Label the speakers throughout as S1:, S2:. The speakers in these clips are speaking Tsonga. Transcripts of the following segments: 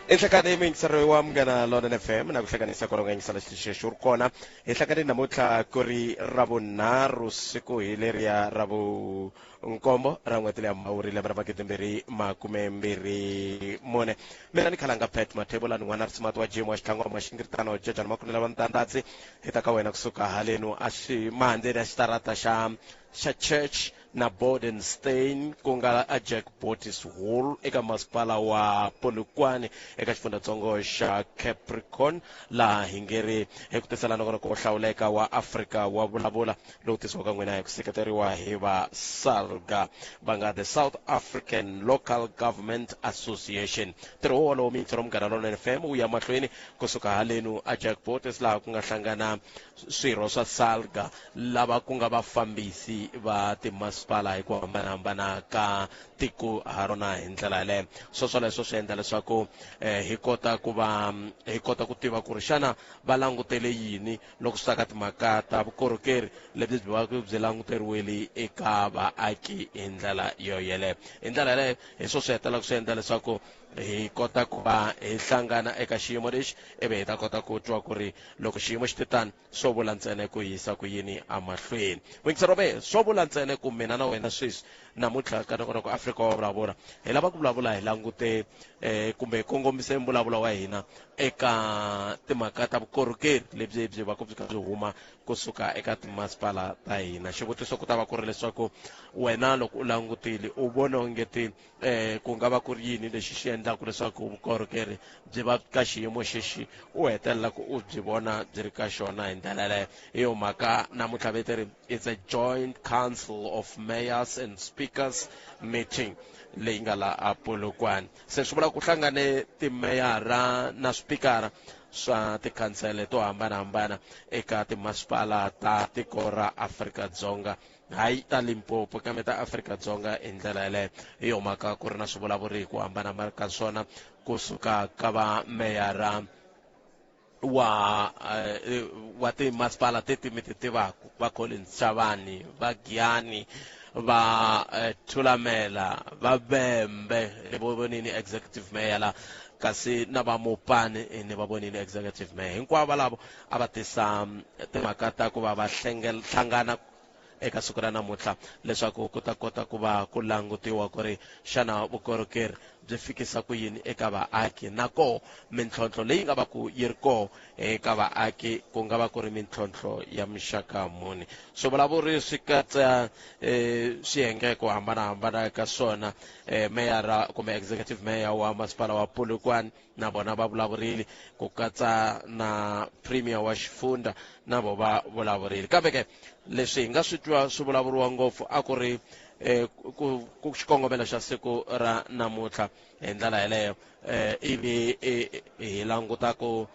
S1: I nhlekani muyingiseri wa Munghana Lonene FM na ku hlanganisa kwalaho nga yingisela xitichi xexo u ri kona. Hi hlangane namuntlha ku ri Ravunharhu, siku hi leriya ra vu nkombo ra n'hweti leya Mhawuri lembe ra 2024. Mina ni khalanga Pat Mathebula ni n'wana Risimati wa Jim wa Xitlhangu wa Xingiritano Jejani Makunela wa Ntandadzi. Hi ta ka wena kusuka halenu a xi mahandzeni ya xitarata xa xa Church na Bodenstein ku nga a Jack Botes Hall eka masipala wa Polokwane eka xifundzhatsongo xa Capricorn, laha hi nge ri hi ku tisela nongonoko wo hlawuleka wa Afrika wa Vulavula lowu tisiwaka n'wina hi ku seketeriwa hi va SALGA, va nga the South African Local Government Association. Ntirho wolowo miyingiselo Munghana Lonene FM wu ya mahlweni kusuka halenu a Jack Botes laha ku nga hlangana swirho swa SALGA lava ku nga vafambisi va timasipala hi ku hambanahambana ka tiko ha rona hi ndlela yaleyo. Swoswoleswo swi endla leswaku hi kota ku va hi kota ku tiva ku ri xana va langutele yini loko swi ta ka timhaka ta vukorhokeri lebyi byi va byi languteriwile eka vaaki hi ndlela yo yeleyo. Hi ndlela yaleyo hi swo swi hetelelaka swi endla leswaku hi kota ku va hi hlangana eka xiyimo lexi ivi hi ta kota ku twa ku ri loko xiyimo xi te tani swo vula ntsena ku yisa ku yini emahlweni. Muyingiseri wa mehe, swo vula ntsena ku mina na wena sweswi namuntlha ka nongonoko Afrika wa Vulavula hi lava ku vulavula hi langute kumbe hi kongomise mbulavulo wa hina eka timhaka ta vukorhokeri lebyi byi va ku byi kha byi huma kusuka eka timasipala ta hina. Xivutiso ku ta va ku ri leswaku wena loko u langutile u vona ongeti ku nga va ku ri yini lexi xi endlaka leswaku vukorhokeri byi va ka xiyimo xexi u hetelela ku u byi vona byi ri ka xona hi ndlela yaleyo. Hi yo mhaka namuntlha va ri it's a joint council of mayors and speakers meeting leyi nga la a Polokwane. Se swi vula ku hlangane timeyara na swipikara swa tikhansele to hambanahambana eka timasipala ta tiko ra Afrika-Dzonga, hayi ta Limpopo kambe ta Afrika-Dzonga hi ndlela yaleyo. Hi yo mhaka ku ri na swivulavuri hi ku hambanahambana ka swona kusuka ka va meyara wa wa timasipala teti mi ti tivaka, va Collins Chavani, va Giyani, va Thulamela, va Vhembe, ni va vonini executive mayor la, kasi na va Mopani ni va vonini executive mayor. Hinkwavo valavo a va tisa timhaka ta ku va va hlangana eka siku ra namuntlha leswaku ku ta kota ku va ku langutiwa ku ri xana vukorhokeri byi fikisa ku yini eka vaaki, na koho mintlhontlho leyi nga va ku yi ri koho eka vaaki ku nga va ku ri mintlhontlho ya muxaka muni. Swivulavuri swi katsa swiyenge ku hambanahambana ka swona. Meyara kumbe executive mayor wa masipala wa Polokwane na vona va vulavurile, ku katsa na premier wa xifundza na vo va vulavurile. Kambe ke leswi hi nga swi twa swi vulavuriwa ngopfu a ku ri ku xikongomelo xa siku ra namuntlha hi ndlela yeleyo, ivi hi languta ku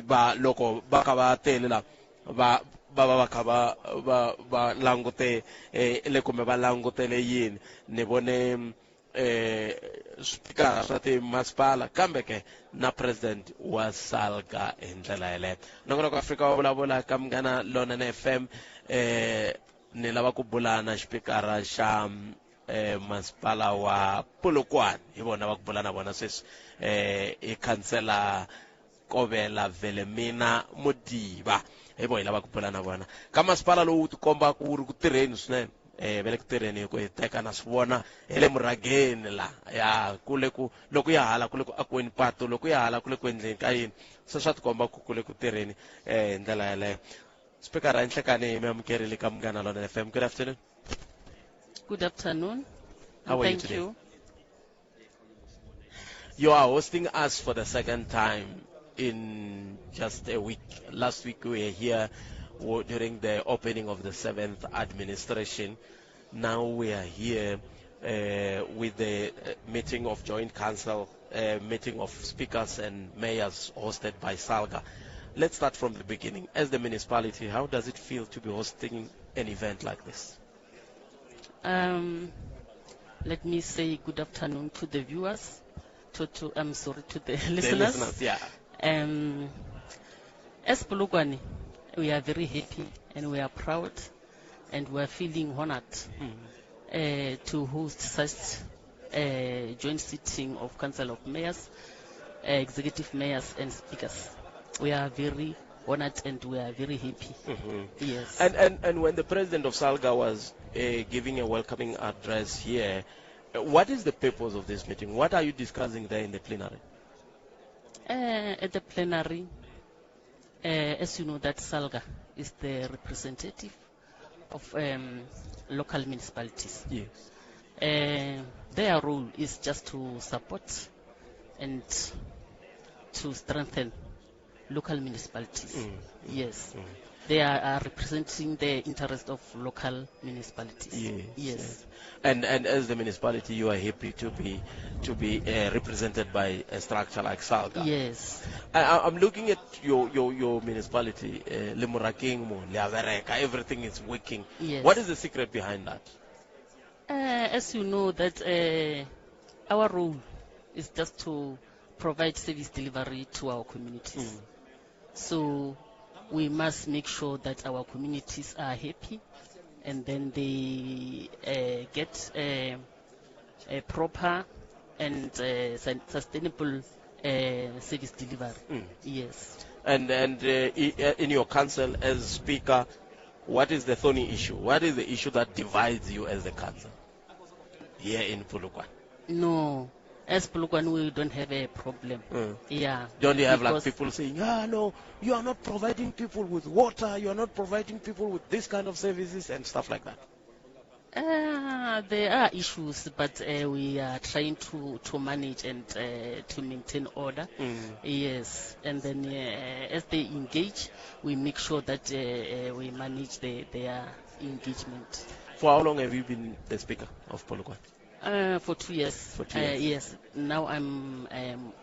S1: va loko va kha va tele la va va va va kha va va va langute le kumbe va langutele yini. Ni vone swipikara swa timasipala kambe ke na president wa SALGA hi ndlela yeleyo. Nongonoko Afrika wa Vulavula ka Munghana Lonene FM, ni lava ku bula na xipikara xa masipala wa Polokwane, hi vona va ku bula na vona sweswi, i khansela Kovela Velemina Modiba, hi vo hi lava ku bula na vona ka masipala lowu wu tikombaka wu ri ku tirheni swinene. Va le ku tirheni hi ku hiteka na swi vona hi le murhageni la ya kule ku loko ya hala kule ku akweni pato, loko ya hala kule ku endleni ka yini, se swa tikomba ku kule ku tirheni hi ndlela yaleyo. Spikara, Nhlekani, mi amukerile ka Munghana Lonene FM. Good afternoon.
S2: Good afternoon.
S1: How are you
S2: Thank
S1: today?
S2: you.
S1: You are hosting us for the second time in just a week. Last week we were here during the opening of the 7th administration. Now we are here with the meeting of joint council, meeting of speakers and mayors hosted by SALGA. Let's start from the beginning. As the municipality, how does it feel to be hosting an event like this?
S2: Let me say good afternoon to the viewers, to I'm sorry, to the
S1: The
S2: listeners.
S1: listeners, yeah.
S2: As Polokwane, we are very happy and we are proud and we are feeling honored to host such a joint sitting of Council of Mayors, Executive Mayors and Speakers. We are very honored and we are very happy. Yes.
S1: And when the president of SALGA was giving a welcoming address here, what is the purpose of this meeting? What are you discussing there in the plenary?
S2: At the plenary, as you know, that SALGA is the representative of local municipalities.
S1: Yes.
S2: Their role is just to support and to strengthen local municipalities. Yes. They are representing the interest of local municipalities.
S1: Yes,
S2: Yes.
S1: yes. And as the municipality, you are happy to be represented by a structure like SALGA.
S2: Yes.
S1: I'm looking at your municipality, le morakeng mo, le a bereka, everything is working.
S2: Yes.
S1: What is the secret behind that?
S2: As you know, that our role is just to provide service delivery to our communities. So we must make sure that our communities are happy, and then they get a proper and sustainable service delivery. Yes.
S1: And in your council as speaker, what is the thorny issue? What is the issue that divides you as the council here in Polokwane?
S2: No. As Polokwane, we don't have a problem. Yeah.
S1: Don't you have
S2: Because
S1: people saying, no, you are not providing people with water, you are not providing people with this kind of services and stuff like that?
S2: There are issues, but we are trying to manage and to maintain order. Yes. And then as they engage, we make sure that we manage their engagement.
S1: For how long have you been the speaker of Polokwane?
S2: For 2 years.
S1: For 2 years.
S2: Yes. Now I'm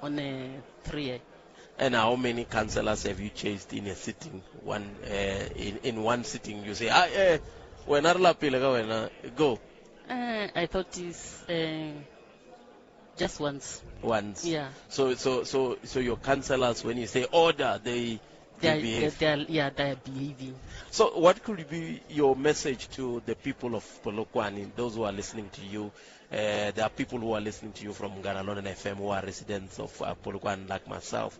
S2: on a 3 year.
S1: And how many councillors have you chased in a sitting? In one sitting, you say, wena re lapile ka wena, go.
S2: I thought it's just once.
S1: Once.
S2: Yeah.
S1: So your councillors, when you say order, they behave.
S2: They are behaving.
S1: So what could be your message to the people of Polokwane, those who are listening to you? There are people who are listening to you from Munghana Lonene FM who are residents of Polokwane like myself.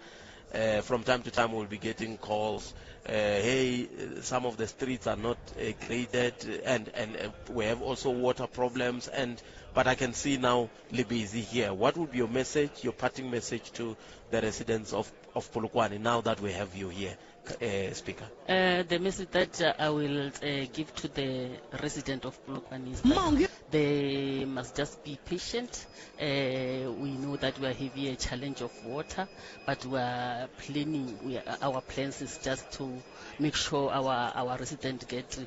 S1: From time to time we'll be getting calls, hey, some of the streets are not graded, and we have also water problems, but I can see now Libezi here. What would be your message, your parting message to the residents of Polokwane now that we have you here, Speaker?
S2: The message that I will give to the resident of Polokwane is that
S3: Mongi.
S2: they must just be patient. We know that we are having a challenge of water, but we are planning. Our plans is just to make sure our residents get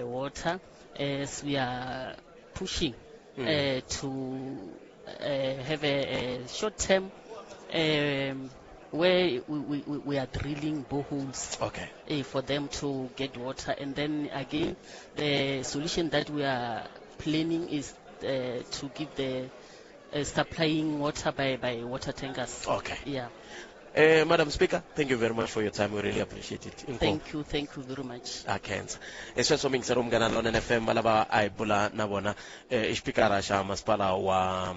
S2: water, as we are pushing to have a short term where we are drilling boreholes for them to get water. And then again, the solution that we are planning is to give the supplying water by water tankers.
S1: Madam Speaker, thank you very much for your time. We really appreciate it. Inkomo.
S2: Thank you. Thank you very much.
S1: Akhensa. Esweswo mingisero Munghana Lonene FM va lava a hi bula na vona, i xipikara xa masipala wa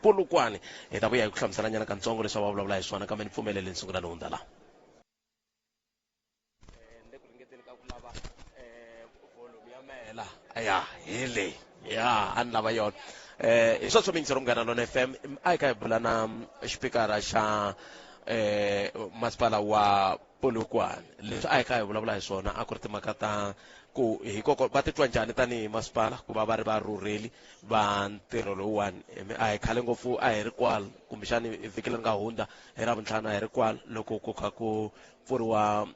S1: Polokwane. Hi ta vuya hi ku hlamusela nyana katsongo leswi va vulavula hi swona, kambe ni pfumeleli ni sungula ni hundza laha. Ni le ku ringeteni ka ku lava volume ya mehe laha. Ya, hi leyi. Ya, a ni lava yona. Hi sweswo mingisero Munghana Lonene FM, a hi kha hi bula na xipikara xa masipala wa Polokwane. Leswi a hi kha hi vulavula hi swona a ku ri timhaka ta ku hi koko va titwa njhani tanihi masipala ku va va ri varhurheli va ntirho lowuwani. A hi khale ngopfu a hi ri kwala, kumbexani vhiki leri nga hundza hi Ravuntlhanu a hi ri kwala loko ku kha ku pfuriwa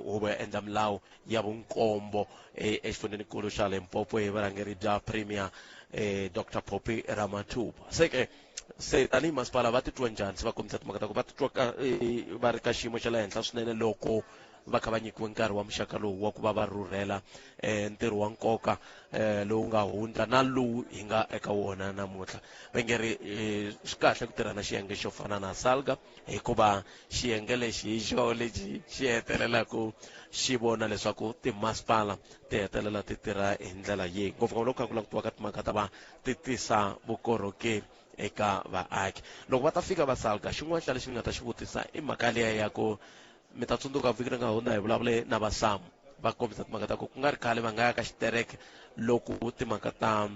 S1: huvo ya endla milawu ya vunkombo exifundzhenikulu xa Limpopo hi vurhangeri bya Premier Doctor Phophi Ramathuba. Se ke se tanihi masipala va titwa njhani? Se va kombisa timhaka ta ku va titwa va ri ka xiyimo xa le henhla swinene loko va kha va nyikiwe nkarhi wa muxaka lowu wa ku va va rhurhela ntirho wa nkoka lowu nga hundza na lowu hi nga eka wona namuntlha. Va nge ri swi kahle ku tirha na xiyenge xo fana na SALGA, hikuva xiyenge lexi hi xo lexi xi hetelelaka xi vona leswaku timasipala ti hetelela ti tirha hi ndlela yihi, ngopfungopfu loko kha ku langutiwa ka timhaka ta va ti tisa vukorhokeri eka vaaki. Loko va ta fika va SALGA, xin'wana xa lexi ni nga ta xi vutisa i mhaka liya ya ku mi ta tsundzuka vhiki ri nga hundza hi vulavule na va SAMU, va kombisa timhaka ta ku ku nga ri khale va nga ya ka xitereke loko timhaka ta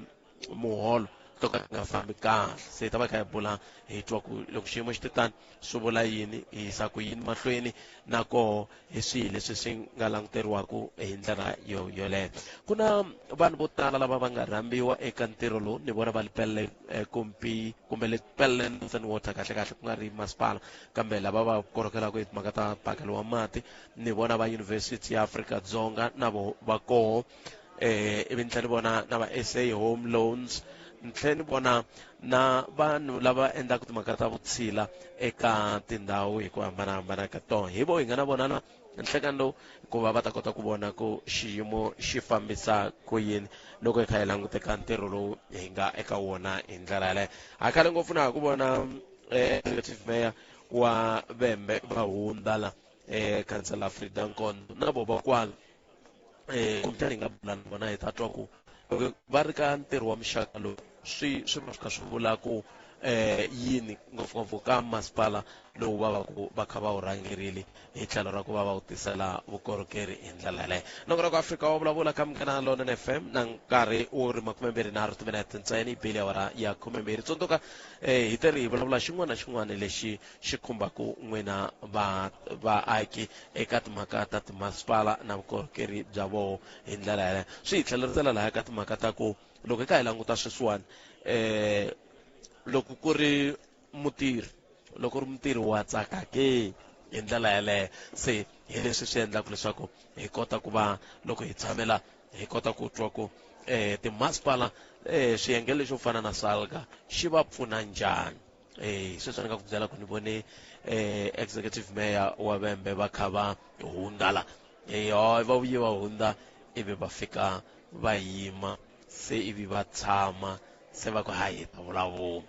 S1: muholo to ka ti nga fambi kahle. Se hi ta va kha hi bula hi twa ku loko xiyimo xi titani swi vula yini, hi yisa ku yini mahlweni, na koho hi swihi leswi swi nga languteriwaka hi ndlela yo yoleyo. Ku na vanhu vo tala lava va nga rhambiwa eka ntirho lowu, ni vona va Lepelle Kompi kumbe Lepelle Northern Water, kahle kahle ku nga ri masipala, kambe lava va korhokelaka hi timhaka ta mphakelo wa mati, ni vona va University ya Afrika-Dzonga na vo va koho, ivi ni tlhela ni vona na va SA Home Loans, ni tlhela ni vona na vanhu lava endlaka timhaka ta vutshila eka tindhawu hi ku hambanahambana ka tona. Hi vo hi nga na vona na nhlekani lowu ku va va ta kota ku vona ku xiyimo xi fambisa ku yini loko hi kha hi languteka ntirho lowu hi nga eka wona hi ndlela yaleyo. Ha khale ngopfu na ha ku vona executive mayor wa Vhembe va hundza la, Councillor Frida Nkondo na vo va kwala, kumbexana hi nga bula na vona hi ta twa ku loko va ri ka ntirho wa muxaka lowu swi va swi kha swi vula ku yini, ngopfungopfu ka masipala lowu va va ku va kha va wu rhangerile hi tlhelo ra ku va va wu tisela vukorhokeri hi ndlela yaleyo. Nongonoko Afrika wa vulavula ka Munghana Lonene FM na nkarhi wo ri 23 timinete ntsena yi bile awara ya 12. Tsundzuka hi teri hi vulavula xin'wana na xin'wana lexi xi khumbaka n'wina vaaki eka timhaka ta timasipala na vukorhokeri bya voho hi ndlela yaleyo. Swi hi tlhelerisela laha ka timhaka ta ku loko hi kha hi languta sweswiwani, loko ku ri mutirhi, loko ri mutirhi wa tsaka ke hi ndlela yaleyo, se hi leswi swi endlaka leswaku hi kota ku va loko hi tshamela hi kota ku twa ku timasipala swiyenge leswo fana na SALGA xi va pfuna njhani. Sweswi ni nga ku byela ku ni vone executive mayor wa Vhembe va kha va hundza la, va vuye va hundza ivi va fika va yima, se ivi va tshama, se va ku hayi hi ta vulavula.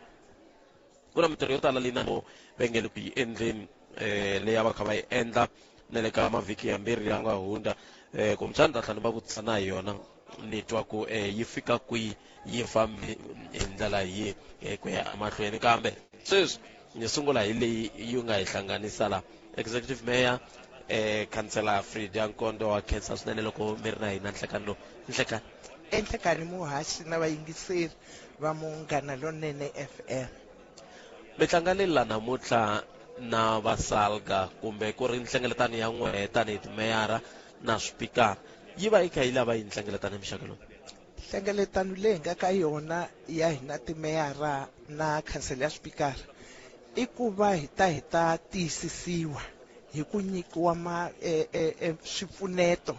S1: Ku na mintirho yo tala leyi na vo va nge le ku yi endleni, leyi va kha va yi endla na le ka mavhiki yambirhi ya nga hundza, kumbexana ta tlhela ni va vutisa na hi yona ni twa ku yi fika kwihi, yi fambi hi ndlela yihi ku ya emahlweni. Kambe sweswi ni sungula hi leyi yi nga hi hlanganisa la, executive mayor Councillor Frida Nkondo wa khensa swinene loko mi ri na hina nhlekani lowu. Nhlekani.
S3: Enhlekani muhaxi na vayingiseri va Munghana Lonene FM.
S1: Mi hlanganile la namuntlha na va SALGA kumbe ku ri nhlengeletano ya n'wehe tanihi timeyara na swipikara, yi va yi kha yi lava yini nhlengeletano ya muxaka lowu?
S3: Nhlengeletano leyi hi nga ka yona ya hina timeyara na khansele ya swipikara i ku va hi ta hi ta tiyisisiwa hi ku nyikiwa swipfuneto,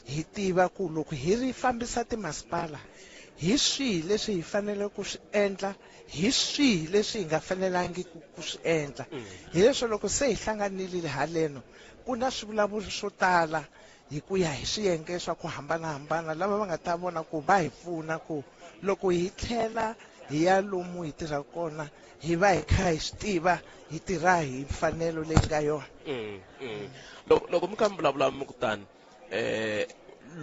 S3: hi tiva ku loko hi ri fambisa timasipala hi swihi leswi hi fanele ku swi endla, hi swihi leswi hi nga fanelangi ku swi endla. Hi leswo loko se hi hlanganile haleno ku na swivulavuri swo tala hi ku ya hi swiyenge swa ku hambanahambana lava va nga ta vona ku va hi pfuna ku loko hi tlhela hi ya lomu hi tirhaka kona hi va hi kha hi swi tiva hi tirha hi mfanelo leyi nga yona.
S1: Loko mi kha mi vulavula mi ku tani,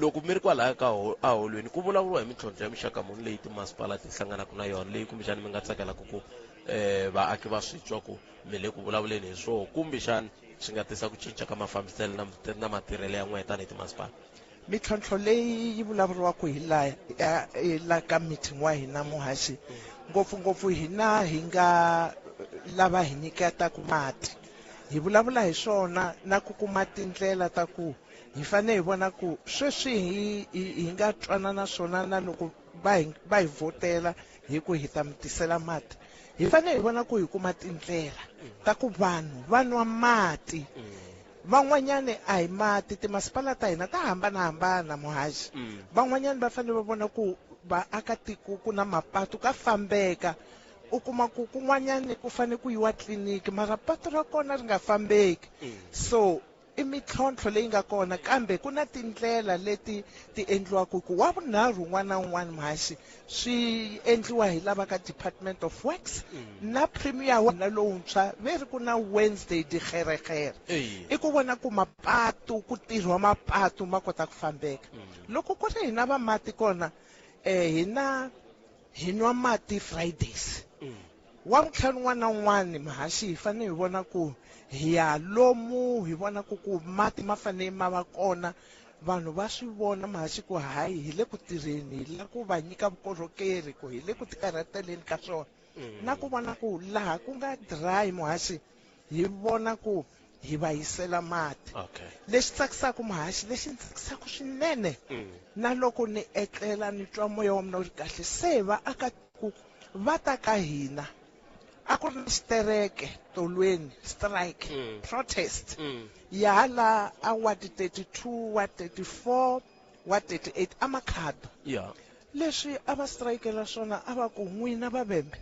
S1: loko mi ri kwalaya ka aholweni ku vulavuriwa hi mintlhontlho ya muxaka muni leyi timasipala ti hlanganaka na yona, leyi kumbexana mi nga tsakelaka ku vaaki va swi twa ku mi le ku vulavuleni hi swona, kumbexana swi nga tisa ku cinca ka mafambiselo na matirhelo ya n'wehe tanihi timasipala?
S3: Mintlhontlho leyi yi vulavuriwaka hi la ka meeting wa hina muhaxi, ngopfungopfu hina hi nga lava hi nyiketaka mati, hi vulavula hi swona na ku kuma tindlela ta ku hi fanele hi vona ku sweswi hi nga twanana swona na loko va hi vhotela hi ku hi ta mi tisela mati, hi fanele hi vona ku hi kuma tindlela ta ku vanhu va nwa mati. Van'wanyani a hi mati, timasipala ta hina ta hambanahambana muhaxi. Van'wanyani va fanele va vona ku vaakatiko ku na mapatu ka fambeka, u kuma ku kun'wanyani ku fanele ku yiwa tliliniki mara patu ra kona ri nga fambeki. So I mintlhontlho leyi nga kona, kambe ku na tindlela leti ti endliwaka ku wa vunharhu un'wana na un'wana muhaxi swi endliwa hi lava ka Department of Works na Premier wa hina lowuntshwa ve ri ku na Wednesday digeregere. I ku vona ku mapatu ku tirhiwa mapatu ma kota ku fambeka. Loko ku ri hina va mati kona, hina hi nwa mati Fridays. Wa vuntlhanu un'wana na un'wana muhaxi hi fanele hi vona ku hi ya lomu hi vona ku ku mati ma fanele ma va kona, vanhu va swi vona muhaxi ku hayi hi le ku tirheni, hi la ku va nyika vukorhokeri ku hi le ku tikarhateleni ka swona. Na ku vona ku laha ku nga dry muhaxi hi vona ku hi va yisela mati. Lexi tsakisaka muhaxi, lexi ndzi tsakisaka swinene, na loko ni etlela ni twa moya wa mina wu ri kahle, se vaakatiko va ta ka hina. A ku ri na xitereke tolweni, strike, protest. Ya hala a ward 32, ward 34, ward 38 a Makhado. Leswi a va strikela swona a va ku n'wina vavembe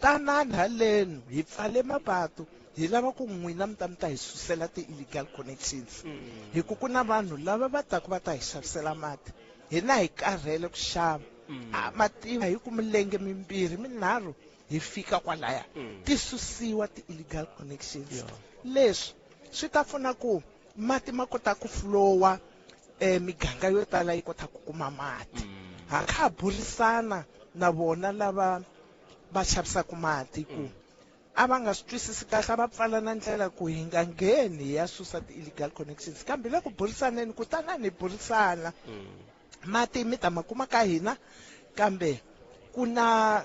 S3: tanani halenu hi pfale mapatu, hi lava ku n'wina mi ta mi ta hi susela ti-illegal connections. Hi ku ku na vanhu lava va taku va ta hi xavisela mati, hina hi karhele ku xava. A mativa hi ku milenge mimbirhi minharhu hi fika kwalaya, ti susiwa ti-illegal connections. Leswi swi ta pfuna ku mati ma kota ku flowa, miganga yo tala yi kota ku kuma mati. Ha kha ha burisana na vona lava va xavisaka mati ku a va nga swi twisisi kahle, a va pfala na ndlela ku hi nga ngheni hi ya susa ti-illegal connections, kambe le ku burisaneni ku tanani hi burisana. Mati mi ta ma kuma ka hina, kambe ku na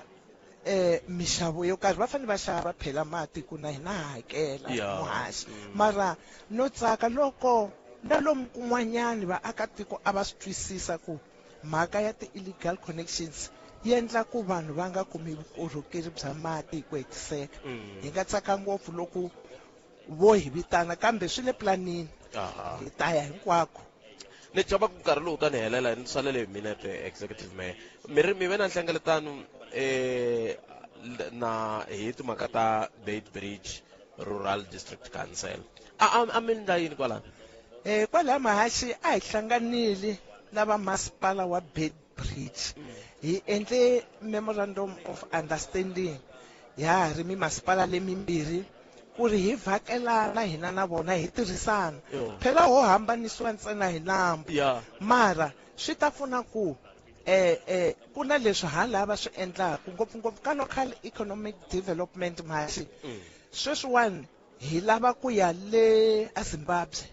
S3: mixavo yo karhi va fanele va xava phela mati ku na hina ha hakela muhaxi. Mara no tsaka loko na lomu kun'wanyani vaakatiko a va swi twisisa ku mhaka ya ti-illegal connections yi endla ku vanhu va nga kumi vukorhokeri bya mati hi ku hetiseka. Hi nga tsaka ngopfu loko vo hi vitana, kambe swi le planini. Hi ta ya hinkwako.
S1: Ni chava ku nkarhi lowu ta ni helela, ni salele hi minete, executive mayor. Mi ri mi ve na nhlengeletano, na hi timhaka ta Beitbridge Rural District Council. A mi endla yini kwalano?
S3: Kwalaya Mahaxi a hi hlanganile na va masipala wa Beitbridge. Hi endle memorandum of understanding ya ha ri mimasipala lemimbirhi ku ri hi vhakelana hina na vona hi tirhisana. Phela ho hambanisiwa ntsena hi nambu. Mara swi ta pfuna ku ku na leswi hala va swi endlaka ngopfungopfu ka local economic development Mahaxi. Sweswiwani hi lava ku ya le a Zimbabwe.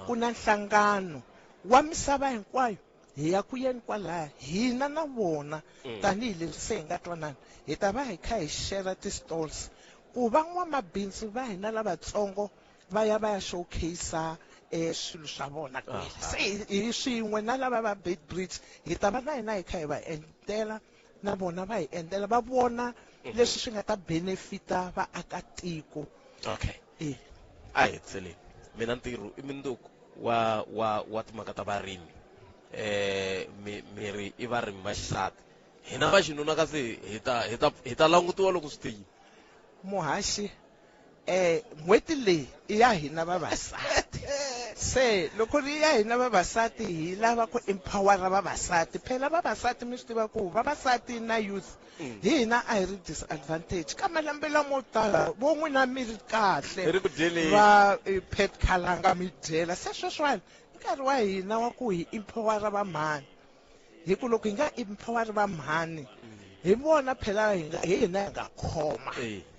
S3: Ku na nhlangano wa misava hinkwayo, hi ya ku yeni kwalaya hina na vona. Tanihileswi se hi nga twanana, hi ta va hi kha hi share ti-stalls ku van'wamabindzu va hina lavatsongo va ya va ya showcase swilo swa vona kwele. Se hi swin'we na lava va Beitbridge hi ta va na hina hi kha hi va endlela, na vona va hi endlela, va vona leswi swi nga ta benefita vaakatiko.
S1: A hi tseleni. Mina ntirho i mindzuku wa timhaka ta varimi. Mi ri i varimi va xisati. Hina va xinuna kasi hi ta langutiwa loko swi tiyile.
S3: Muhaxi, n'hweti leyi i ya hina vavasati. Se loko ri ya hina vavasati hi lava ku empowera vavasati. Phela vavasati mi swi tiva ku vavasati na youth hi hina a hi ri disadvantage ka malembe lamo tala, vo n'wina mi ri kahle.
S1: Hi ri ku dyeleni.
S3: Va Pat Khalanga mi dyela. Se sweswiwani i nkarhi wa hina wa ku hi empowera vamhani. Hi ku loko hi nga empoweri vamhani, hi vona phela hi hina hi nga khoma.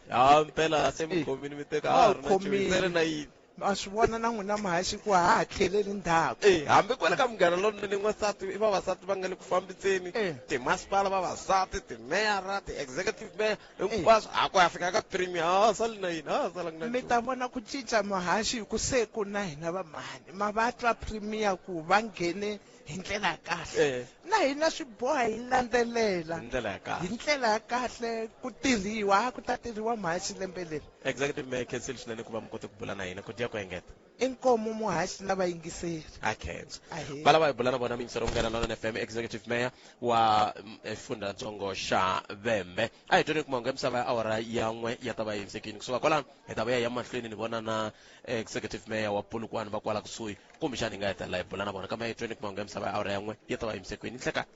S1: Ha, mpela se mi khomile mi teka
S3: Ha
S1: ha ri na
S3: khomile.
S1: nchumu, se ri na yini?
S3: Ma swi vona na n'wina Mahaxi ku ha ha tlheleli ndzhaku.
S1: Hambi kwale ka Munghana Lonene n'wansati i vavasati va nga le ku fambiseni, timasipala vavasati, timeyara, ti-executive mayor, hinkwaswo. Ha ku ya fika ka premier, ha sali na yini, ha salangi na
S3: Mi
S1: nchumu.
S3: ta vona ku cinca Mahaxi hi ku se ku na hina vamhani. Ma va twa premier ku va nghene hi ndlela ya kahle. Na hina swi boha hi landzelela.
S1: Hi ndlela ya kahle.
S3: Hi ndlela ya kahle ku tirhiwa, ku ta tirhiwa Mahaxi lembe leri.
S1: Executive Mayor, khensile swinene ku va mi kote ku bula na hina, ku dya ku engeta.
S3: Inkomu muhaxi na vayingiseri.
S1: A khensa.
S3: Ahee.
S1: Va lava hi bula na vona muyingiseri wa Munghana Lonene FM, executive mayor wa xifundzhantsongo xa Vhembe. A hi tweni ku mahungu ya misava ya awara ya 1 ya ta va yi hundzekile. Kusuka kwalano hi ta vuya hi ya mahlweni ni vona na executive mayor wa Polokwane va kwala kusuhi, kumbexana hi nga hetelela hi bula na vona, kambe a hi tweni ku mahungu ya misava ya awara ya 1 ya ta va yi hundzekile. Nhlekani.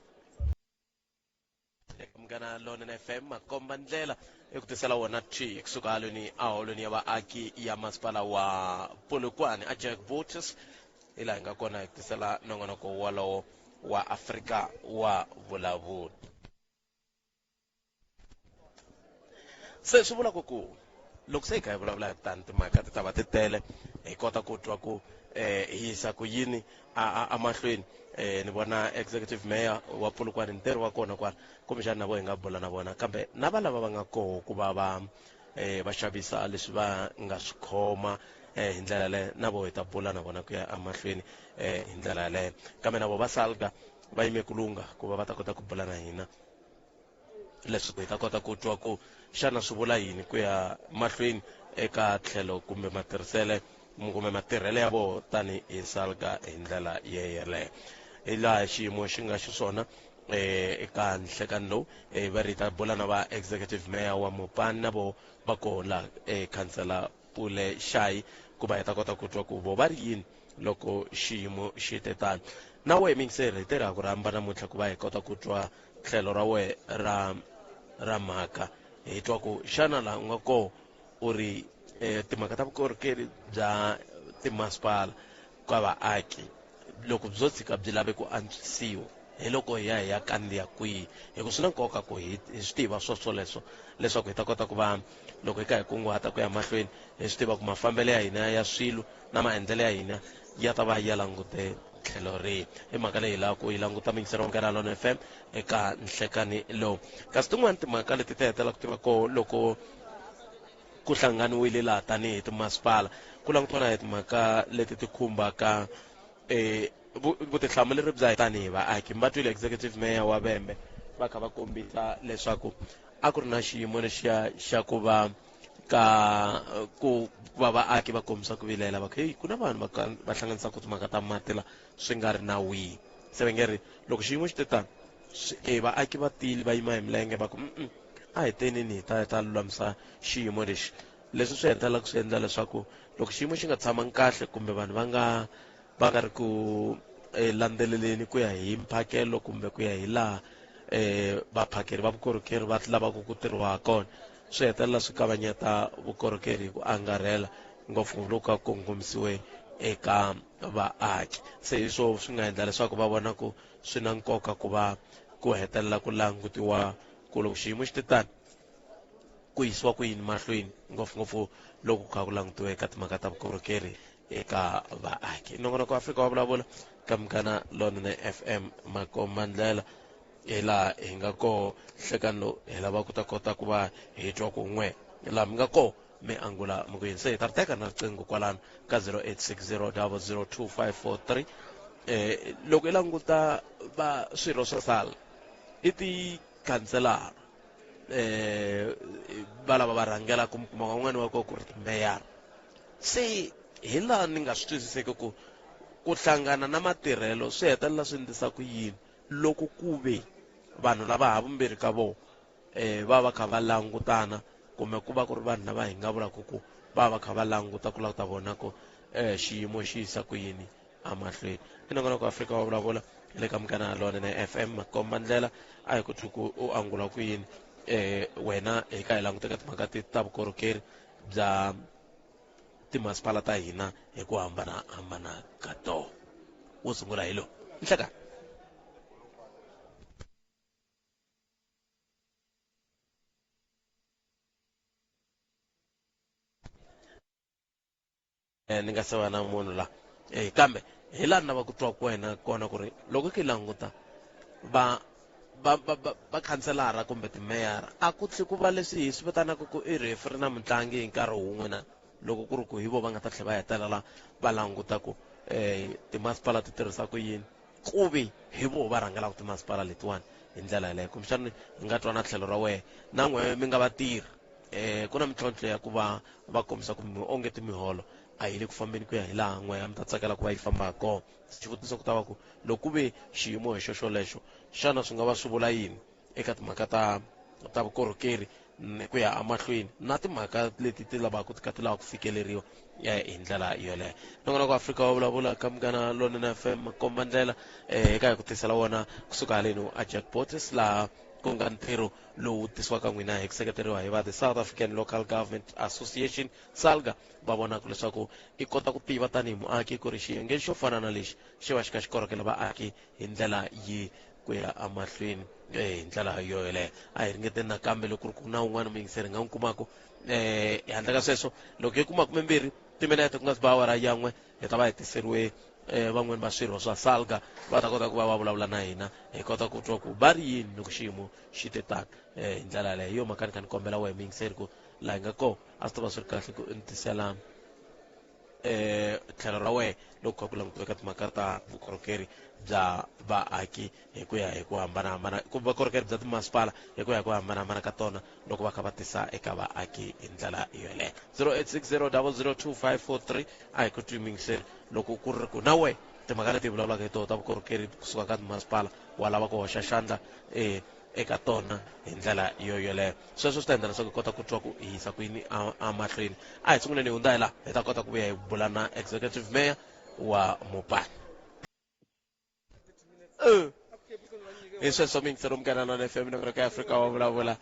S1: Eka Munghana Lonene FM, makomba ndlela eku tisela wona thi kusuka halweni eholweni ya vaaki ya masipala wa Polokwane a Jack Botes, hi laha hi nga kona hi ku tisela nongonoko wolowo wa Afrika wa Vulavula. Se swi vula ku ku loko se hi kha hi vulavula hi tani, timhaka ti ta va ti tele, hi kota ku twa ku hi yisa ku yini amahlweni. Ni vona executive mayor wa Polokwane ntirho wa kona kwala, kumbexana na vo hi nga bula na vona, kambe na va lava va nga koho ku va va xavisa leswi va nga swi khoma hi ndlela yaleyo, na vo hi ta bula na vona ku ya amahlweni hi ndlela yaleyo. Kambe na vo va Salga va yime ku lungha ku va va ta kota ku bula na hina, leswaku hi ta kota ku twa ku xana swi vula yini ku ya mahlweni eka tlhelo kumbe matirhisele kumbe matirhele ya voho tani hi Salga hi ndlela yeleyo. Hi laha xiyimo xi nga xiswona eka nhlekani lowu, va ri hi ta bula na va executive mayor wa Mopani na voho va koho laha, khansela Pule Shayi, ku va hi ta kota ku twa ku vo va ri yini loko xiyimo xi te tano. Na wehe miyingiseri, hi tirha ku rhamba namuntlha ku va hi kota ku twa tlhelo ra wehe ra mhaka, hi twa ku xana laha u nga koho u ri timhaka ta vukorhokeri bya timasipala ka vaaki loko byo tshika byi lave ku antswisiwa, hi loko hi ya hi ya kandziya kwihi, hi ku swi na nkoka ku hi swi tiva swoswoleswo leswaku hi ta kota ku va loko hi kha hi kunguhata ku ya mahlweni, hi swi tiva ku mafambelo ya hina ya swilo na maendlelo ya hina ya ta va ya langute tlhelo rihi. I mhaka leyi hi lavaka ku yi languta muyingiseri wa Munghana Lonene FM eka nhlekani lowu. Kasi tin'wani timhaka leti ti hetelelaka ti va koho loko ku hlanganiwile laha tanihi timasipala, ku langutiwa na hi timhaka leti ti khumbaka vutihlamuleri bya tanihi vaaki. Mi va twile executive mayor wa Vhembe va kha va kombisa leswaku a ku ri na xiyimo lexiya xa ku va ka ku va vaaki va kombisa ku vilela, va ku hey, ku na vanhu va hlanganisaka timhaka ta mati la swi nga ri nawini. Se va nge ri loko xiyimo xi te tano, vaaki va tile va yima hi milenge va ku a hi tenini hi ta hi ta lulamisa xiyimo lexi. Leswi swi hetelelaka swi endla leswaku loko xiyimo xi nga tshamangi kahle kumbe vanhu va nga ri ku landzeleleni ku ya hi mphakelo kumbe ku ya hi laha vaphakeri va vukorhokeri va lavaka ku tirhiwa ha kona, swi hetelela swi kavanyeta vukorhokeri hi ku angarhela, ngopfungopfu loko a kongomisiwe eka vaaki. Se hi swo swi nga endla leswaku va vona ku swi na nkoka ku va ku hetelela ku langutiwa ku loko xiyimo xi te tani ku yisiwa ku yini mahlweni, ngopfungopfu loko ku kha ku langutiwa eka timhaka ta vukorhokeri eka vaaki. Nongonoko wa Afrika wa Vulavula ka Munghana Lonene FM, makomba ndlela hi laha hi nga koho nhlekani lowu, hi lava ku ta kota ku va hi twa ku n'we laha mi nga koho mi angula mi ku yini. Se hi ta ri teka na riqingho kwalano ka zero eight six zero double zero two five four three. Loko hi languta va swirho swa sala i tikhanselara, va lava va rhangelaka, mi kuma van'wani va ku ri timeyara. Se hi laha ni nga swi twisiseki ku ku hlangana na matirhelo swi hetelela swi endlisa ku yini loko ku ve vanhu lava ha vumbirhi ka vona va va kha va langutana, kumbe ku va ku ri vanhu lava hi nga vulaka ku va va kha va languta ku lava ku ta vona ku xiyimo xi yisa ku yini amahlweni. I nongonoko wa Afrika wa Vulavula hi le ka Munghana Lonene FM, makomba ndlela a hi ku tshuku u angula ku yini wena hi ka hi languteka timhaka ta vukorhokeri bya timasipala ta hina hi ku hambanahambana ka tona. Wo sungula hi lowu nhlekani. Ni nga se va na munhu la. Kambe hi laha ni lava ku twa ku wena kona ku ri loko ki languta va khanselara kumbe timeyara, a ku tlhe ku va leswi hi swi vitanaka ku i referee na mutlangi hi nkarhi wun'we na loko ku ri ku hi vo va nga ta tlhela va hetelela va languta ku timasipala ti tirhisa ku yini, ku vi hi vo va rhangelaka timasipala letiwani hi ndlela yaleyo. Kumbexana hi nga twa na tlhelo ra wehe na n'we mi nga vatirhi, ku na mintlhontlho ya ku va va kombisa ku onge timiholo a yi le ku fambeni ku ya hi laha n'we mi ta tsakela ku va yi famba ha kona. Xivutiso ku ta va ku loko ku ve xiyimo hi xo xolexo, xana swi nga va swi vula yini eka timhaka ta vukorhokeri ku ya emahlweni na timhaka leti ti lavaka ti kha ti lava ku fikeleriwa hi ndlela yoleyo. Nongonoko Afrika wa vulavula ka Munghana Lonene FM makomba ndlela eka hi ku tisela wona kusuka haleno a Jackpots, laha ku nga ntirho lowu tisiwaka n'wina hi ku seketeriwa hi va the South African Local Government Association SALGA. Va vonaka leswaku i kota ku tiva tanihi muaki ku ri xiyenge xo fana na lexi xi va xi kha xi korhokela vaaki hi ndlela yi ku ya emahlweni hi ndlela yo yoleyo. A hi ringeteni nakambe loko ku ri ku na un'wana muyingiseri hi nga n'wi kumaka. Handle ka sweswo, loko hi kuma 20 timinete ku nga si ba awara ya 1, hi ta va hi tiseriwe van'wani va swirho swa SALGA, va ta kota ku va va vulavula na hina, hi kota ku twa ku va ri yini loko xiyimo xi te tani hi ndlela yaleyo. Hi yo mhaka ni kha ni kombela wehe muyingiseri ku laha hi nga kona a swi ta va swi ri kahle ku ni tisela tlhelo ra wehe loko kha ku langutiwa eka timhaka ta vukorhokeri bya vaaki hi ku ya hi ku hambanahambana, kumbe vukorhokeri bya timasipala hi ku ya hi ku hambanahambana ka tona loko va kha va tisa eka vaaki hi ndlela yoleyo. 0860002543 a hi ku twi muyingiseri loko ku ri ku na wehe timhaka leti hi vulavulaka hi tona ta vukorhokeri kusuka ka timasipala wa lava ku hoxa xandla eka tona hi ndlela yo yoleyo. Sweswo swi ta endla leswaku hi kota ku twa ku hi yisa kwini emahlweni. A hi sunguleni hi hundza hi laha hi ta kota ku vuya hi bula na executive mayor wa Mopani. Hi sweswo muyingiseri Munghana Lonene FM nongonoko ya Afrika wa vulavula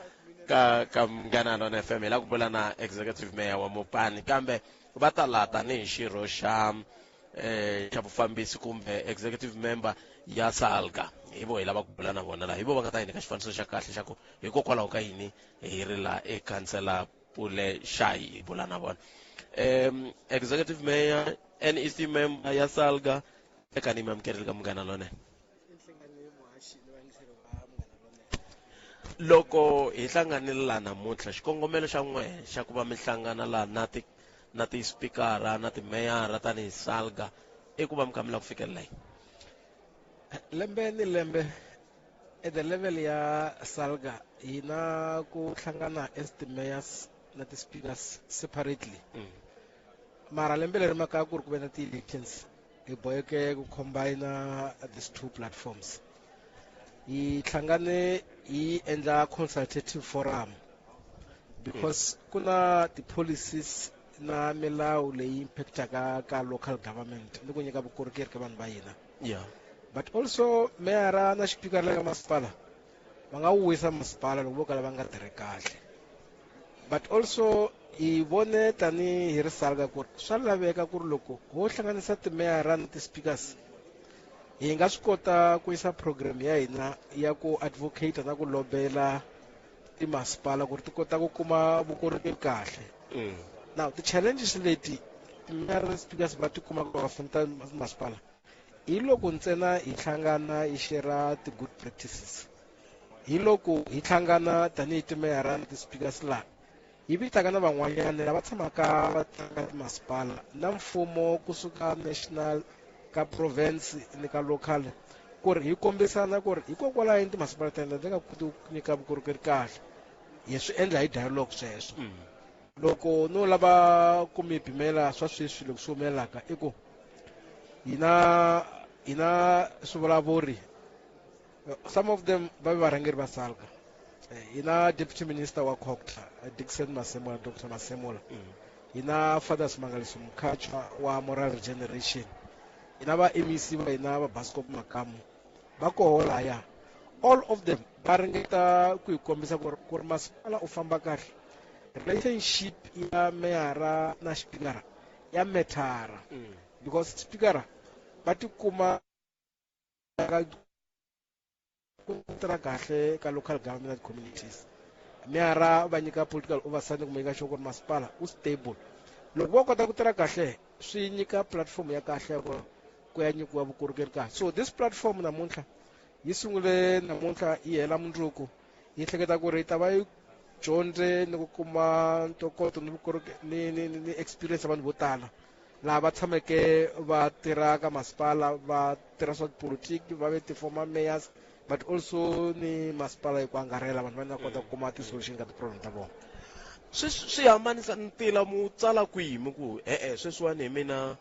S1: ka Munghana Lonene FM, hi lava ku bula na executive mayor wa Mopani, kambe va ta laha tanihi xirho xa xa vufambisi kumbe executive member ya SALGA. Hi vo hi lava ku bula na vona laha, hi vo va nga ta hi nyika xifaniso xa kahle xa ku hikokwalaho ka yini hi ri laha e-councillor Pule Shayi hi bula na vona. Executive mayor, NEC member ya SALGA, eka ni mi amukeleli ka Munghana Lonene. Loko hi hlanganile laha namuntlha, xikongomelo xa n'we xa ku va mi hlangana laha na ti-speakera na timeyara tanihi SALGA i ku va mi kha mi lava ku fikelela yini?
S4: Lembe ni lembe at the level ya SALGA hi na ku hlangana as ti-mayors na ti-speakers separately. Mara lembe leri maka ku ri ku ve na ti-elections, hi boheke ku combine these two platforms. Hi hlangane hi endla consultative forum because ku na ti-policies na milawu leyi impactaka ka local government ni ku nyika vukorhokeri ka vanhu va hina. But also meyara na xipikara le ka masipala va nga wu wisa masipala loko vo kala va nga tirhi kahle. But also hi vone tanihi hi ri SALGA ku ri swa laveka ku ri loko ho hlanganisa timeyara na ti-speakers hi nga swi kota ku yisa program ya hina ya ku advocate na ku lobela timasipala ku ri ti kota ku kuma vukorhokeri kahle. Now ti-challenges leti timeyara na speakers va ti kumaka va fambisa masipala hi loko ntsena hi hlangana hi share ti-good practices, hi loko hi hlangana tanihi timeyara na ti-speakers laha hi vitaka na van'wanyana lava tshamaka va tlanga timasipala na mfumo kusuka national ka province ni ka local, ku ri hi kombisana ku ri hikokwalaho yini timasipala ta hina ti nga koti ku nyika vukorhokeri kahle. Hi swi endla hi dialogue sweswo. Loko no lava ku mi pimela swa sweswi loko swi humelelaka i ku hina swivulavuri, some of them va ve varhangeri va SALGA. Hina deputy minister wa COGTA Dixon Masemola, Dr Masemola, hina Father Simangaliso Mkhatshwa wa Moral Regeneration, hina va MEC va hina va Bascom Makamu va koho lahaya. All of them va ringeta ku hi kombisa ku ri masipala u famba kahle, relationship ya meyara na xipikara ya methara, because xipikara va tikuma ku tirha kahle ka local government communities, meyara va nyika political oversight ku make sure ku ri masipala u stable. Loko vo kota ku tirha kahle swi nyika platform ya kahle ku ya nyikiwa vukorhokeri kahle. So this platform namuntlha yi sungule namuntlha yi hela mundzuku, yi hleketa ku ri yi ta va yi dyondze ni ku kuma ntokoto ni vukorhokeri ni experience ya vanhu vo tala laha va tshameke va tirha ka masipala, va tirha swa tipolitiki, va ve ti-former mayors, but also ni masipala hi ku angarhela vanhu va nga kota ku kuma ti-solution ka ti-problem ta vona.
S1: Swi hambanisa ntila mu tsala kwihi mi ku e-e sweswiwani hi mina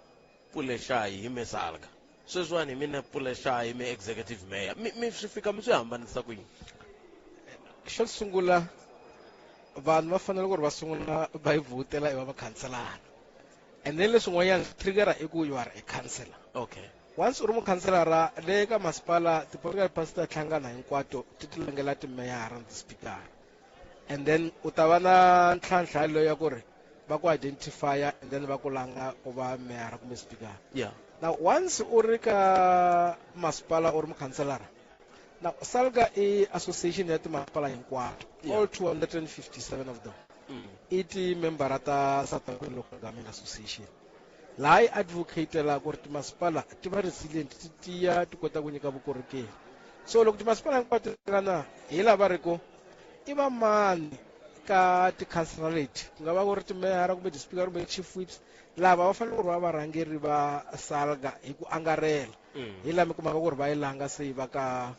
S1: Pulexayi hi me Salga, sweswiwani hi mina Pulexayi hi me executive mayor, mi swi fika mi swi hambanisa kwihi?
S4: Xo sungula vanhu va fanele ku ri va sungula va yi vhotela i va vakhanselara, and then leswin'wanyana swi triggera i ku you are a councillor.
S1: Okay.
S4: Once u ri mukhanselara le ka masipala, ti-political parties ta hlangana hinkwato ti ti langela timeyara na ti-speaker, and then u ta va na ntlhantlha leyo ya ku ri va ku identifya and then va ku langa ku va meyara kumbe speaker.
S1: Yeah.
S4: Now once u ri ka masipala u ri mukhanselara, now Salga i association ya timasipala hinkwato,
S1: Yeah.
S4: all 257 of them. I ti-membera ta South African Local Government Association. Laha yi advocatela ku ri timasipala ti va resilient, ti tiya, ti kota ku nyika vukorhokeri. So loko timasipala hinkwato ti hlangana hi lava va ri ku i va mani ka ti-councillor leti, ku nga va ku ri timeyara kumbe ti-speaker kumbe chief whips, lava va fanele ku ri va varhangeri va Salga hi ku angarhela. Hi laha mi kumaka ku ri va yi langa se yi va ka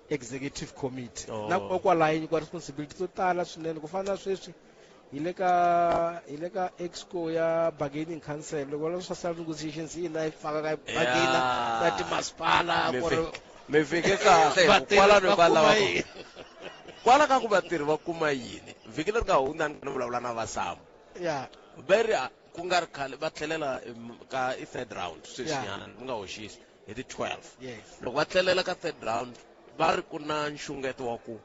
S4: executive committee.
S1: Oh.
S4: Na kwalaho yi nyikiwa responsibility to tala swinene, ku fana na sweswi hi le ka exco ya bargaining council. Loko va swa salary negotiations yi na yi faka ka bargainer na timasipala ku ri
S1: Mi fike kahle hi ku
S4: vatirhi
S1: kwalano
S4: va
S1: kwala
S4: kuma
S1: va ku
S4: yini?
S1: Kwala ka ku vatirhi va kuma yini? Vhiki leri nga hundza ni vulavula na vaSAMU.
S4: Yeah.
S1: Va ri ku nga ri khale va tlhelela ka i third round sweswinyana, ni nga hoxisi hi ti 12.
S4: Yes.
S1: Loko va tlhelela ka third round va ri ku na nxungeto wa ku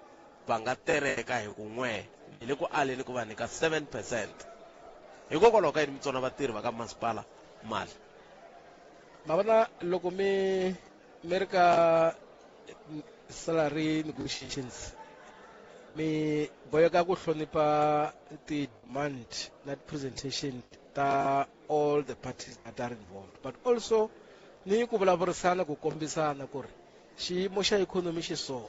S1: va nga tereka hi ku n'we hi le ku aleni ku va nyika 7%. Hikokwalaho ka yini mi tsona vatirhi va ka masipala mali?
S4: Ma vona loko mi ri ka salary negotiations, mi boheka ku hlonipha ti-demand na ti-presentation ta all the parties that are involved, but also ni ku vulavurisana ku kombisana ku ri xiyimo xa ikhonomi xi so,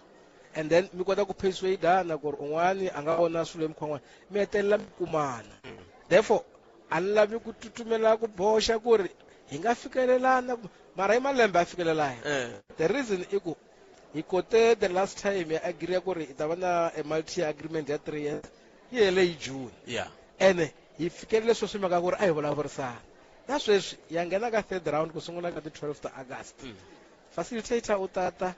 S4: and then mi kota ku persuade-ana ku ri un'wani a nga vona swilo hi mukhuva wun'wani, mi hetelela mi kumana. Therefore a ni lavi ku tsutsumela ku boxa ku ri hi nga fikelelana, mara hi malembe a fikelela hina. The reason i ku hi kote the last time ya agree ku ri hi ta va na a multi-year agreement ya 3 years, yi hele hi June.
S1: Yeah.
S4: Ene hi fikelele sweswi mhaka ku ri a hi vulavurisana. Na sweswi ya nghena ka third round ku sungula ka ti 12 ta August. Facilitator u tata